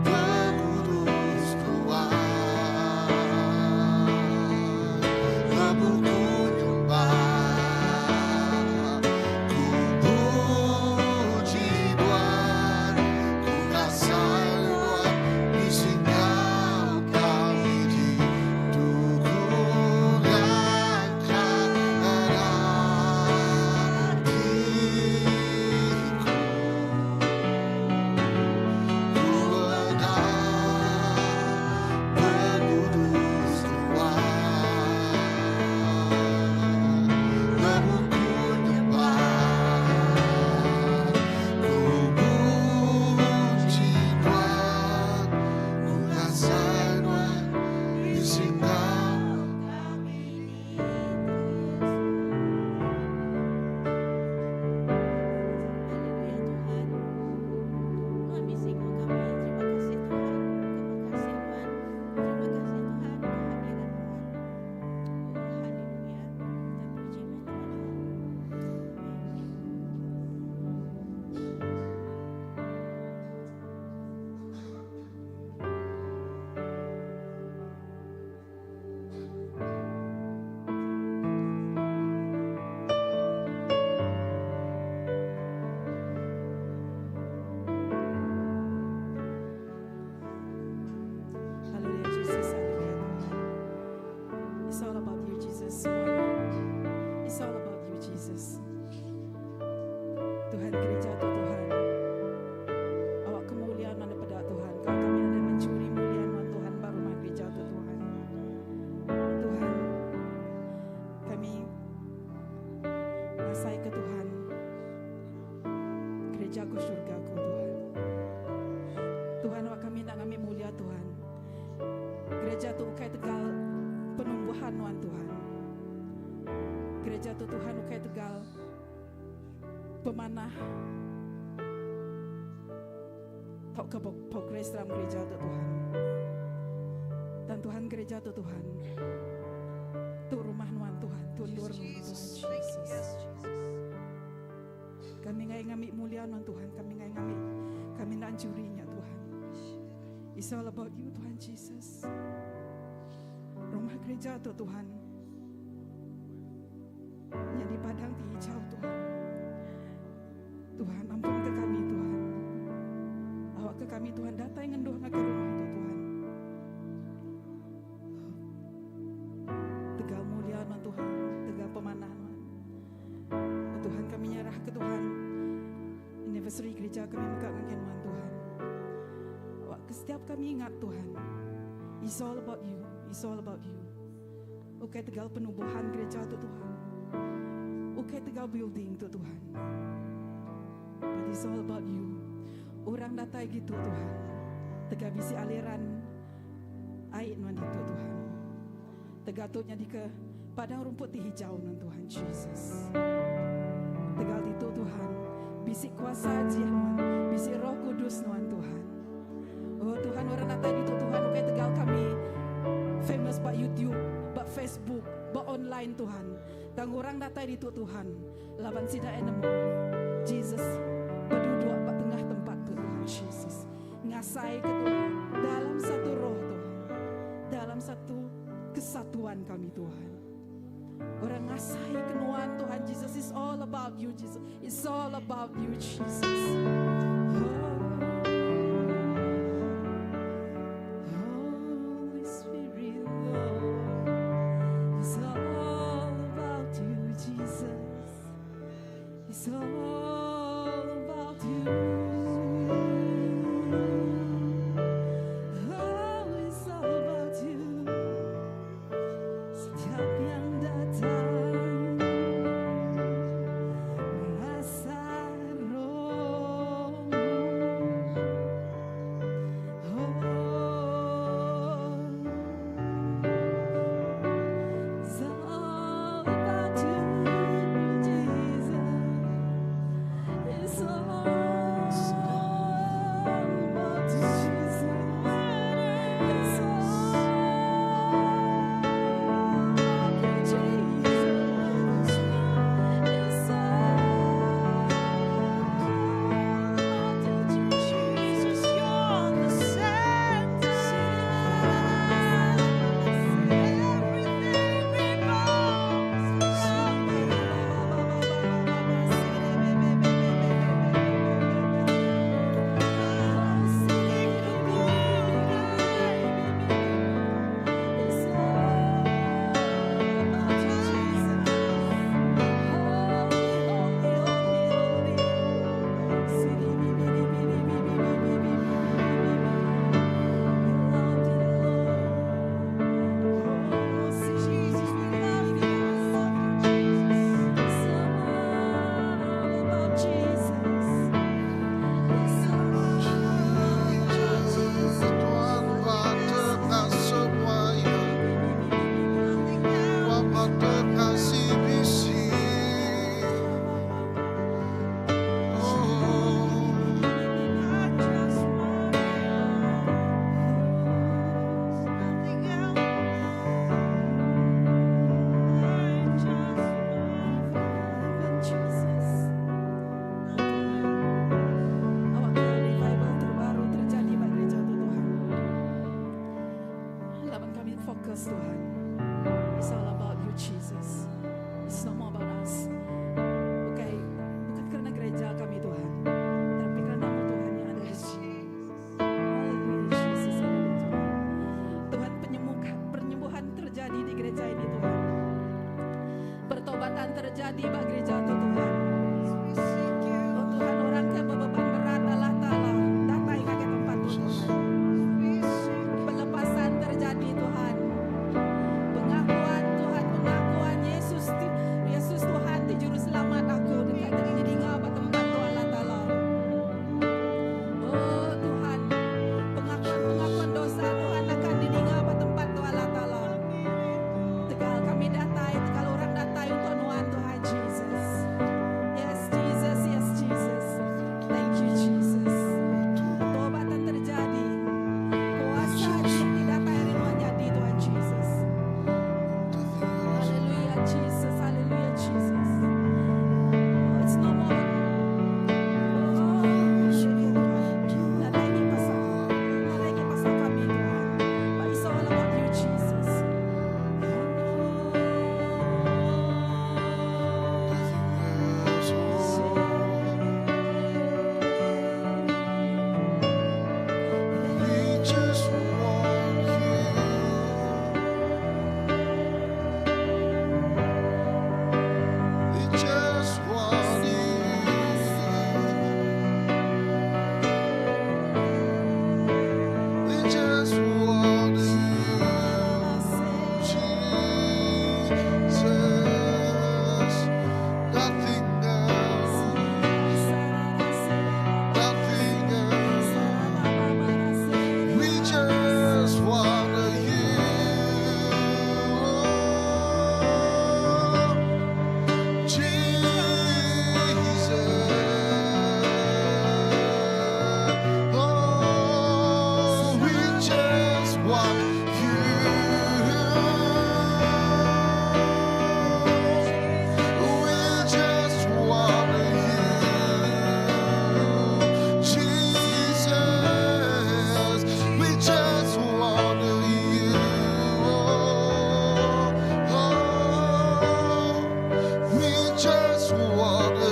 pengudus Tuhan Lebuh ku nyembah Ku puji Tuhan Ku ngasai Nuan bisi enggau kami ditu Ku ngangkat atiku Ku meda pengudus Tuhan Lebuh ku nyembah Ku puji Tuhan Ku ngasai Nuan bisi enggau Haleluya Tuhan. Tuhan bisi enggau kami. Terima kasih Tuhan. Terima kasih Tuhan. Terima kasih Tuhan kehadiran Tuhan. Oh haleluya. Kita puji meh Tuhan. Amin. Hallelujah, Jesus. Hallelujah, Tuhan. It's all about you, Jesus. Semuanya. It's all about you, Jesus. Tuhan gereja tu Tuhan. Awak kemuliaan mana pada Tuhan. Kalau kami ada mencuri mulia nuan Tuhan ba rumah gereja tu Tuhan. Tuhan, kami ngasai ke Tuhan. Gereja ku syurga ku Tuhan. Tuhan awak kami nak ngambil mulia Tuhan. Gereja tu ukai tegal penumbuhan nuan Tuhan. Gereja tu Tuhan ukai tegal pemanah tau ke progres dalam gereja tu Tuhan. Dan Tuhan gereja tu Tuhan. Tu rumah nuan Tuhan, tu endur nuan Tuhan Jesus. Kami ngai ngambil mulia nuan Tuhan, kami ngai ngambil kami nak curinya Tuhan. It's all about you Tuhan Jesus. Rumah gereja tu Tuhan. Jadi padang ti hijau Tuhan. Tuhan ampun ke kami Tuhan. Awak ke kami Tuhan datang ngenduh ke rumah tu Tuhan. Tegal mulia nuan Tuhan, tegal pemanah nuan. Oh, Tuhan kami nyerah ke Tuhan. Anniversary gereja kami mega ngagai nuan Tuhan. Awak ke setiap kami ingat Tuhan. It's all about you. It's all about you. Ukai tegal penubuhan gereja tu Tuhan. Ukai tegal building tu Tuhan. But it's all about you. Orang datai gitu Tuhan. Tegal bisi aliran air nuan itu Tuhan. Tegal tu nyadi ke padang rumput ti hijau nuan Tuhan Jesus. Tegal itu Tuhan. Bisi kuasa jiah nuan. Bisi roh kudus nuan Tuhan. Oh Tuhan orang datai itu Tuhan. Ukai tegal kami famous ba YouTube, ba Facebook, ba online Tuhan. Tang orang datai itu Tuhan. Laban sida enemu. Jesus berduduk ba tengah tempat tu Tuhan Jesus. Ngasai ke Tuhan dalam satu roh Tuhan. Dalam satu kesatuan kami Tuhan. Orang ngasai kenuan Tuhan Jesus is all about you Jesus. It's all about you Jesus. Oh. fokus Tuhan. It's all about you Jesus. It's no more about us. Bukan bukan kerana gereja kami Tuhan, tapi kerana-Mu Tuhan yang ada di sini. Haleluya Jesus, haleluya Tuhan. Tuhan penyembuhan terjadi di gereja ini Tuhan. Pertobatan terjadi ba gereja itu Tuhan. Oh Tuhan, orang ke beban berat Allah Ta'ala datang ke tempat itu Tuhan. Pelepasan terjadi Tuhan. Pengakuan Tuhan, pengakuan Yesus Yesus Tuhan di juru selamat aku dekat didinga ba tempat tu Allah Ta'ala. Oh Tuhan, pengakuan-pengakuan dosa Tuhan akan didinga ba tempat tu Allah Ta'ala. Tegal kami datai, tegal orang datai untuk nuan Tuhan Jesus. Yes Jesus, yes Jesus. Thank you Jesus. Pertobatan terjadi. Kuasa tidak datai hari nuan jadi Tuhan Jesus. Hallelujah Jesus, hallelujah Jesus. Oh, it's no more. Oh, hallelujah Tuhan. Nadai lagi pasal, nadai lagi pasal kami Tuhan. But it's all about you Jesus. We just want you. We just want you. We just want you, Jesus. Nothing else, nothing else. We just want you, Jesus. Oh, we just want you. We just want you, Jesus. We just want you. Oh, we just want you,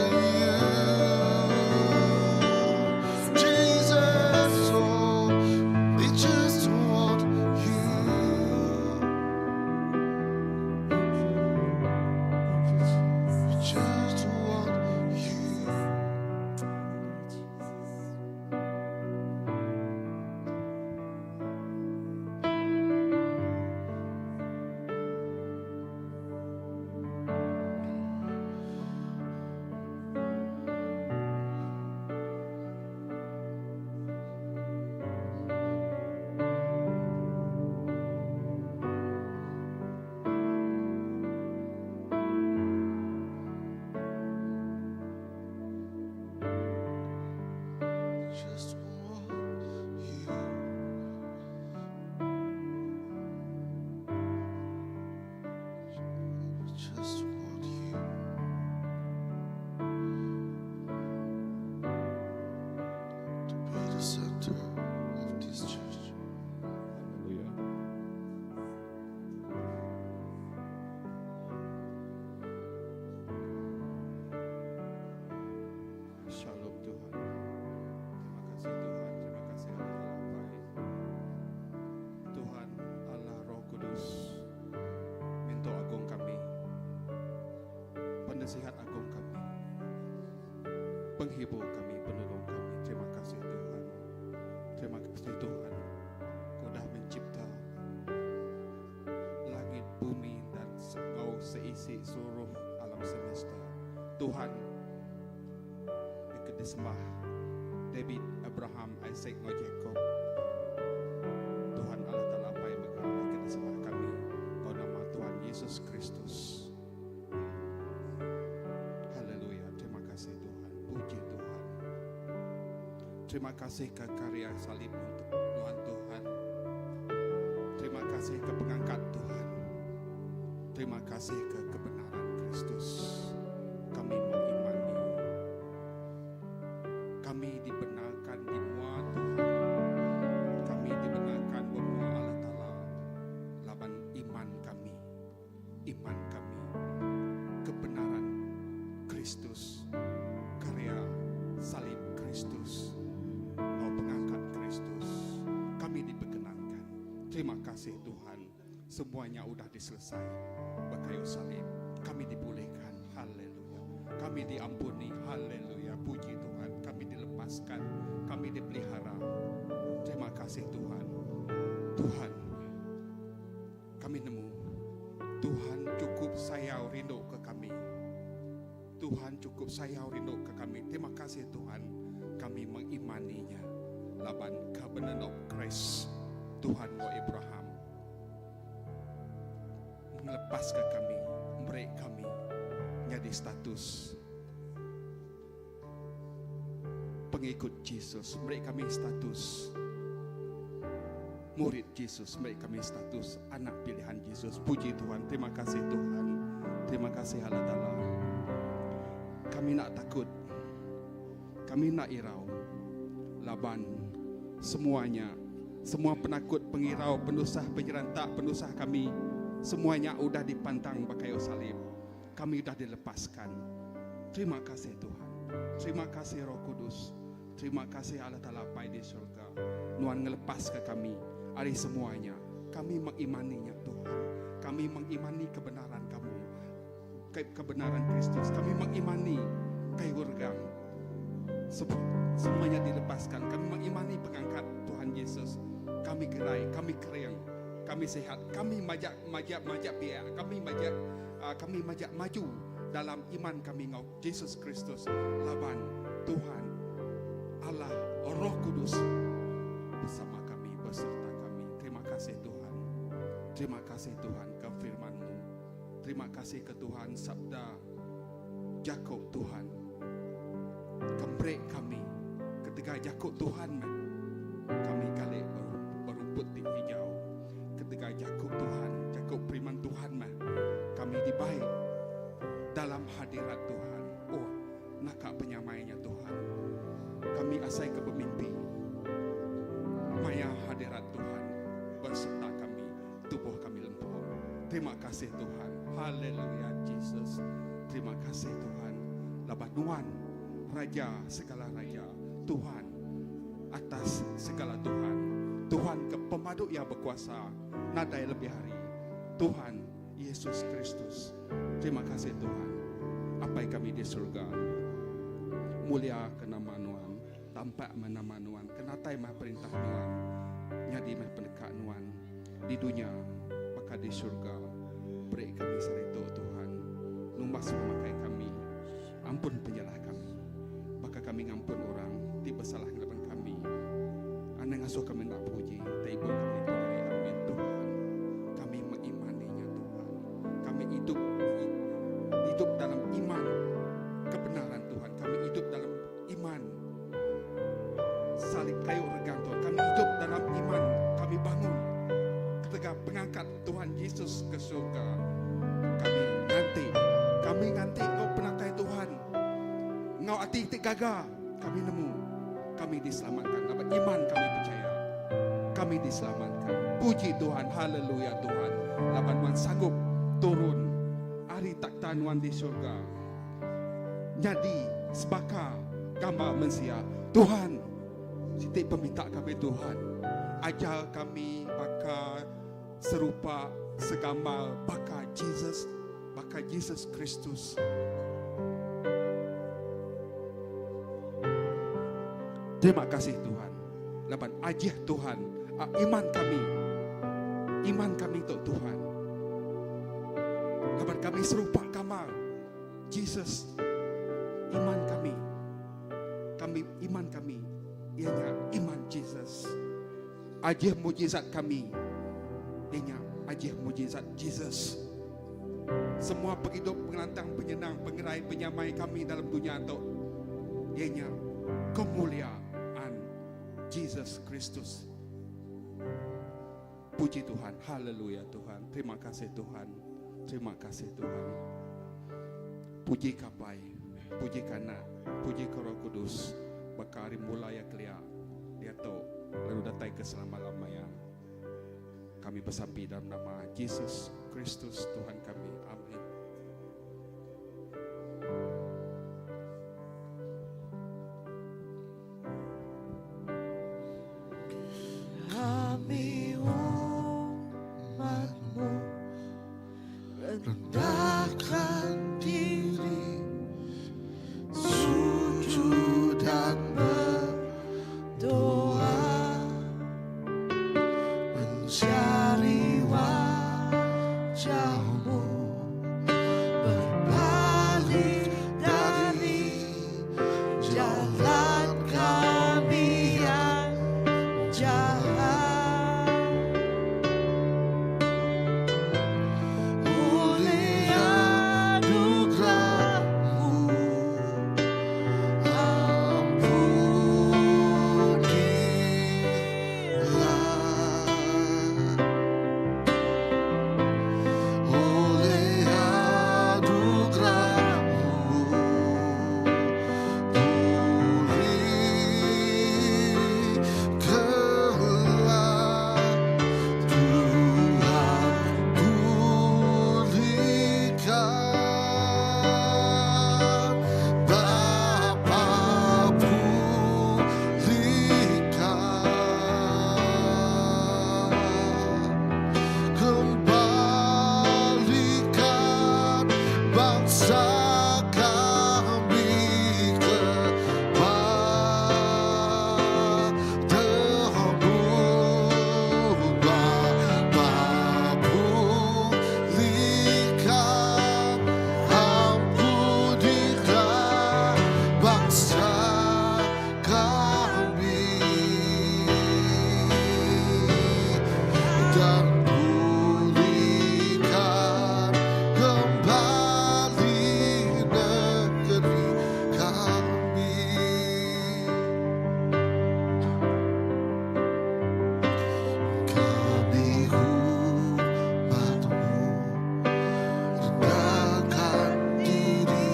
Jesus. Oh, we just want you. We just want you. Just want you. Just want you to be the center of this church. Haleluya. Shalom Tuhan. Terima kasih Tuhan, terima kasih Allah Apai. Tuhan Allah Roh Kudus, Mentor Agung kami, Penasihat Agung kami, Penghibur kami, penolong kami. Terima kasih Tuhan. Terima kasih Tuhan. Kau dah mencipta langit, bumi dan kau seisi seluruh alam semesta. Tuhan, disembah David, Abraham, Isaac, dan Jacob. Tuhan Allah Ta'ala Apai megah kita sembah kami. Kau nama Tuhan Yesus Kristus. Haleluya. Terima kasih Tuhan. Puji Tuhan. Terima kasih ke karya salib untuk Tuhan Tuhan. Terima kasih ke pengangkat Tuhan. Terima kasih ke kebenaran Kristus. Kami mengimani. Kami dibenarkan di mua Tuhan. Kami dibenarkan bermua Allah Ta'ala. Laban Terima kasih Tuhan, semua nya udah diselesai ba kayu salib. Kami dipulihkan. Haleluya. Kami diampuni. Haleluya. Puji Tuhan. Kami dilepaskan. Kami dipelihara. Terima kasih Tuhan. Tuhan, kami nemu Tuhan cukup sayau rindu ke kami. Tuhan cukup sayau rindu ke kami. Terima kasih Tuhan. Kami mengimaninya. Laban covenant of grace Tuhan wa Abraham ngelepaska kami, meri kami nyadi status pengikut Jesus, meri kami status murid Jesus, meri kami status anak pilihan Jesus. Puji Tuhan, terima kasih Tuhan. Terima kasih Allah Ta'ala. Kami nak takut. Kami nak irau. Laban semuanya, semua penakut, pengirau, penusah, penyerantak, penusah kami, semuanya udah dipantang ba kayu salib. Kami udah dilepaskan. Terima kasih Tuhan. Terima kasih Roh Kudus. Terima kasih Allah Taala Apai di surga. Nuan ngelepaska kami ari semuanya. Kami mengimaninya Tuhan. Kami mengimani kebenaran kamu. Kebenaran Kristus. Kami mengimani kayu regang. Semuanya dilepaskan. Kami mengimani pengangkat Tuhan Yesus. Kami gerai, kami kering, kami sehat, kami majak majak majak biak, kami majak uh, kami majak maju dalam iman kami ngau Jesus Kristus laban Tuhan Allah Roh Kudus bersama kami beserta kami. Terima kasih Tuhan. Terima kasih Tuhan ke firman-Mu. Terima kasih ke Tuhan sabda Jakob Tuhan. Kembrek kami ketika Jakob Tuhan kami kali berumput di hijau. Ketika Jakob Tuhan, Jakob firman Tuhan mah kami dibaik dalam hadirat Tuhan. Oh, naka penyamainya Tuhan. Kami asai ke bemimpi. Maya hadirat Tuhan berserta kami, tubuh kami lempur. Terima kasih Tuhan. Haleluya Jesus. Terima kasih Tuhan. Laban nuan Raja segala raja. Tuhan atas segala Tuhan. Tuhan ke pemadu yang berkuasa. Nadai lebih hari. Tuhan Yesus Kristus. Terima kasih Tuhan. Apai kami di surga. Mulia ke nama nuan. Tampak meh nama nuan. Kenatai meh perintah nuan. Nyadi meh peneka nuan. Di dunya baka di surga. Beri kami saritu Tuhan. Numbas pemakai kami. Ampun penyalah kami. Baka kami ngampun orang ti besalah ngelaban kami. Anang ngasuh kami enda puji. Tai ibun kami penyai. Amin Tuhan. Kami mengimaninya Tuhan. Kami idup idup dalam iman kebenaran Tuhan. Kami idup dalam iman salib kayu regang Tuhan. Kami idup dalam iman. Kami bangun ketika pengangkat Tuhan Yesus ke surga. Kami nganti, kami nganti ngau penatai Tuhan. Ngau ati ti gaga kami nemu kami diselamatkan. Laban iman kami percaya kami diselamatkan. Puji Tuhan, haleluya Tuhan. Laban nuan sanggup turun ari takhta nuan di surga. Nyadi sebaka gambar mensia. Tuhan, siti peminta kami Tuhan. Ajar kami baka serupa segambar baka Jesus, baka Jesus Kristus. Terima kasih Tuhan. Laban ajih Tuhan iman kami. Iman kami tu Tuhan. Laban kami serupa gambar Jesus. Iman kami. Kami iman kami iya nya iman Jesus. Ajih mujizat kami iya nya ajih mujizat Jesus. Semua pengidup, pengelantang, penyenang, pengerai, penyamai kami dalam dunya tu iya nya kemuliaan Jesus Kristus. Puji Tuhan. Haleluya Tuhan. Terima kasih Tuhan. Terima kasih Tuhan. Puji ka Apai, puji ka Anak, puji ka Roh Kudus baka ari mula iya kelia, diatu lalu datai ke selama-lama iya. Kami besampi dalam nama Jesus Kristus Tuhan kami. Amin. Kami Mencari wajahmu Berbalik dari jalan kami yang jahat Oleh anugerahmu Ampunilah Oleh anugerahmu Pulihkanlah Tuhan pulihkan Bapa pulihkan Kembalikan bangsa kami kepadamu Bapa pulihkan ampunilah bangsa kami dan pulihkan kembali negeri kami. Kami umatmu rendahkan diri,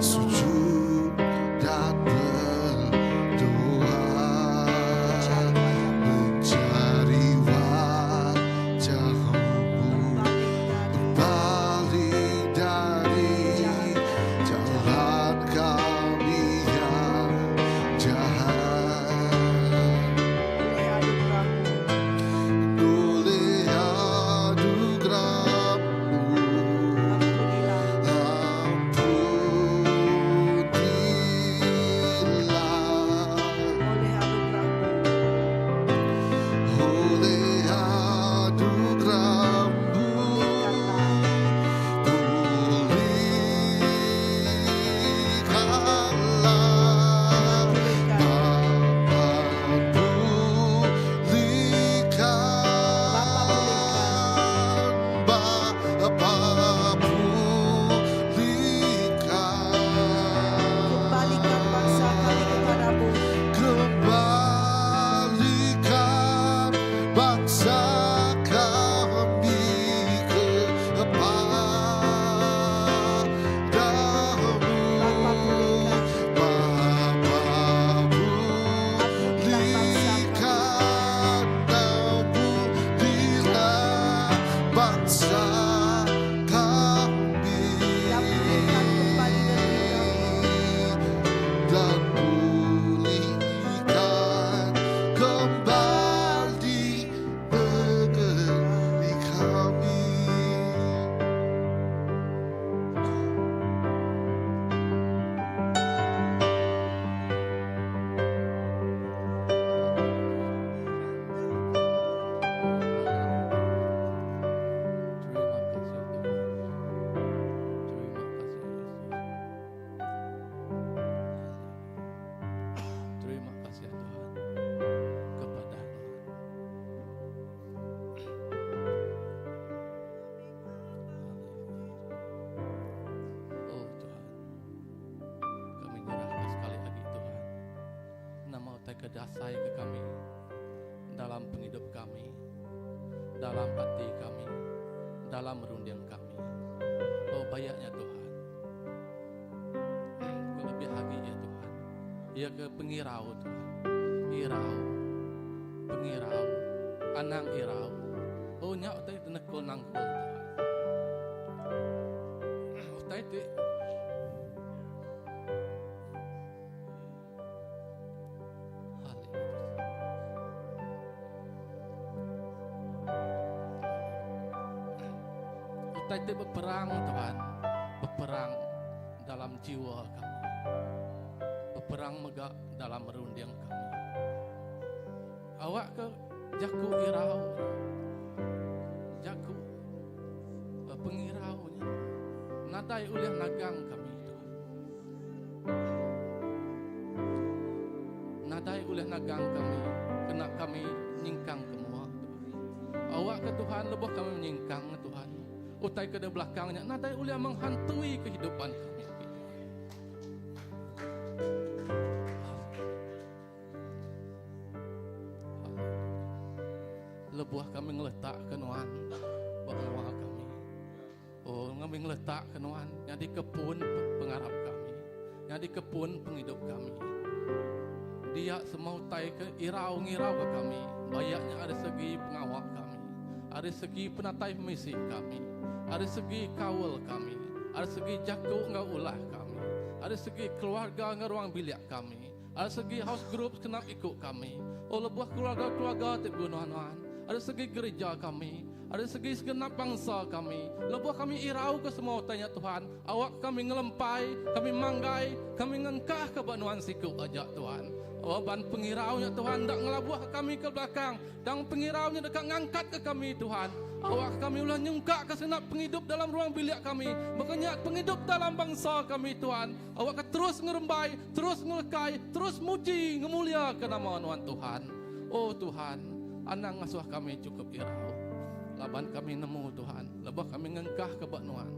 sujud dan berdoa, mencari wajahmu, berbalik dari jalan kami yang jahat. Oleh anugerahmu Oleh anugerahmu Ampunilah ampunilah Oleh anugerahmu Oleh anugerahmu pulihkanlah Pulihkan Bapa pulihkan Bapa pulihkan Kembalikan bangsa kami kepadamu Kembalikan bangsa kami kepadamu Bapa pulihkan Bapa Ampunilah bangsa kami pulihkan ampunilah bangsa kami Dan pulihkan kembali negeri kami dan pulihkan kembali negeri kami. Terima kasih Tuhan. Terima kasih Yesus. Terima kasih Tuhan kepada Tuhan. Oh Tuhan, kami nyerahkan sekali lagi Tuhan. Nama utai ke dasai ke kami dalam penghidup kami, dalam hati kami, dalam runding kami. Oh banyaknya Tuhan. Kelebih lagi ya Tuhan. Ya ke pengirau Tuhan. Irau. Pengirau. Anang irau. Oh nyak utai tenekul nangkul Tuhan. Utai ti Haleluya. Utai ti beperang Tuhan, beperang dalam jiwa kami. Beperang mega dalam runding kami. Awak ke Jaku irau nya. Jaku eh, pengirau nya. Nadai ulih nagang kami Tuhan. Nadai ulih nagang kami kena kami nyingkang ke mua Tuhan. Awakka Tuhan lebuh kami menyingkang Tuhan. Utai ke di belakang nya nadai ulih menghantui kehidupan kami agi Tuhan. Lebuh kami ngeletak ke nuan ba mua kami. Oh, kami ngeletak ke nuan nyadi ke pun pengarap kami. Nyadi ke pun pengidup kami. Dia semua utai ke irau ngirau ke kami. Bayaknya ari segi pengawa kami. Ari segi penatai pemisi kami. Ari segi kaul kami. Ari segi jaku enggau ulah kami. Ari segi keluarga enggau ruang bilik kami. Ari segi house group genap iku kami. Oh lebuh keluarga-keluarga ti beguna nuan. Ari segi gerija kami. Ari segi segenap bangsa kami. Lebuh kami irau ke semua utai nya Tuhan, awak kami ngelempai, kami manggai, kami ngengkah ke ba nuan siku aja Tuhan. Oh ban pengirau nya Tuhan enda ngelabuh ke kami ke belakang, tang pengirau nya deka ngangkat ke kami Tuhan. Awak kami ulih nyungkak ke segenap pengidup dalam ruang bilik kami, baka nya pengidup dalam bangsa kami Tuhan. Awakka terus ngerembai, terus ngelekai, terus muji ngemuliaka nama Nuan Tuhan. O Tuhan, anang ngasuh kami chukup irau. Laban kami nemu Tuhan, lebuh kami ngengkahka ba Nuan,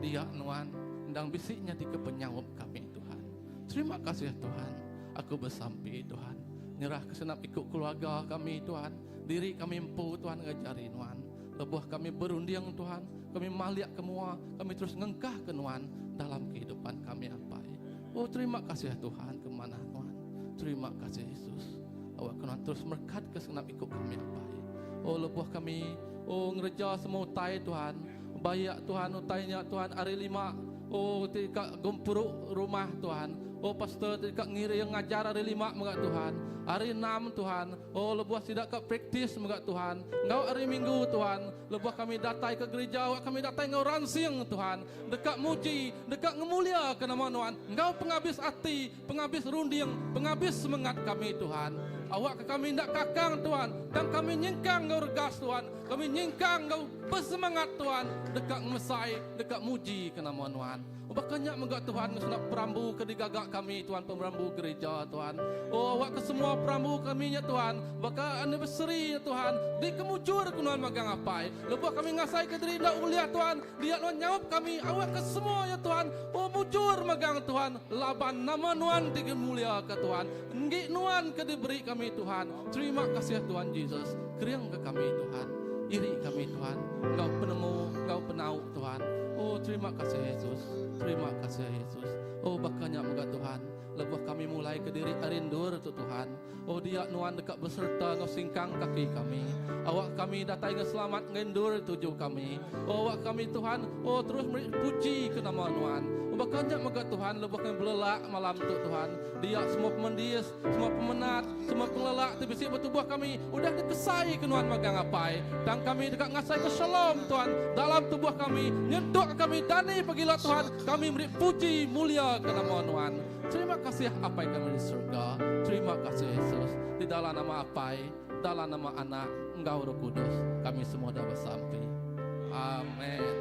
dia Nuan endang bisi nyadika penyaup kami Tuhan. Terima kasih Tuhan. Aku besampi Tuhan, nyerahka senap iku keluarga kami Tuhan, diri kami empu Tuhan enggau jari Nuan. Lebuh kami berunding Tuhan, kami malik ke mua, kami terus ngengkahka Nuan dalam kehidupan kami Apai. Oh terima kasih Tuhan ke manah Nuan. Terima kasih Yesus. Awak ke Nuan terus merekat ke segenap iku kami Apai. Oh lebuh kami oh ngereja semua utai Tuhan, bayak Tuhan utai nya Tuhan hari lima oh ti ka gempuru rumah Tuhan. Oh pastor ti ka ngiring ngajar hari lima mega Tuhan. Hari enam Tuhan. Oh lebuh sida ka praktis mega Tuhan enggau ari minggu Tuhan lebuh kami datai ke gerija awak kami datai enggau ransing Tuhan deka muji deka ngemulia ke nama Nuan enggau pengabis ati pengabis runding pengabis semengat kami Tuhan awak ke kami enda kakang Tuhan tang kami nyingkang enggau regas Tuhan kami nyingkang enggau besemangat Tuhan deka ngemesai deka muji ke nama Nuan. Baka nya mega Tuhan ngesena perambu ke digaga kami Tuhan pemerambu gereja Tuhan. Oh awak ke semua perambu kami nya Tuhan baka anniversary nya Tuhan dikemujur ke nuan magang apai. Lebuh kami ngasai ke diri enda ulih Tuhan dia nuan nyaup kami awak ke semua nya Tuhan oh mujur magang Tuhan laban nama nuan ti dimulia ke Tuhan enggi nuan ke diberi kami Tuhan. Terima kasih Tuhan Jesus kering ke kami Tuhan iri kami Tuhan enggau penemu enggau penau Tuhan. Oh terima kasih Yesus. Terima kasih Yesus. Oh baka nya mega Tuhan. Lebuh kami mulai ke diri ari endur tu Tuhan. Oh dia nuan deka beserta enggau singkang kaki kami. Awak kami datai enggau selamat ngagai endur tuju kami. Oh awak kami Tuhan, oh terus meri puji ke nama nuan. Oh baka nya mega Tuhan lebuh kami belelak malam tu Tuhan. Dia semua pemendis, semua pemenat, semua pengelelak ti bisi ba tubuh kami udah dikesai ke nuan magang Apai. Tang kami deka ngasai ke shalom Tuhan dalam tubuh kami nyentuk ke kami dani pagila Tuhan kami meri puji mulia ke nama nuan. Terima kasih Apai kami di surga. Terima kasih Yesus. Di dalam nama Apai, dalam nama Anak enggau Roh Kudus kami semua dah besampi. Amen.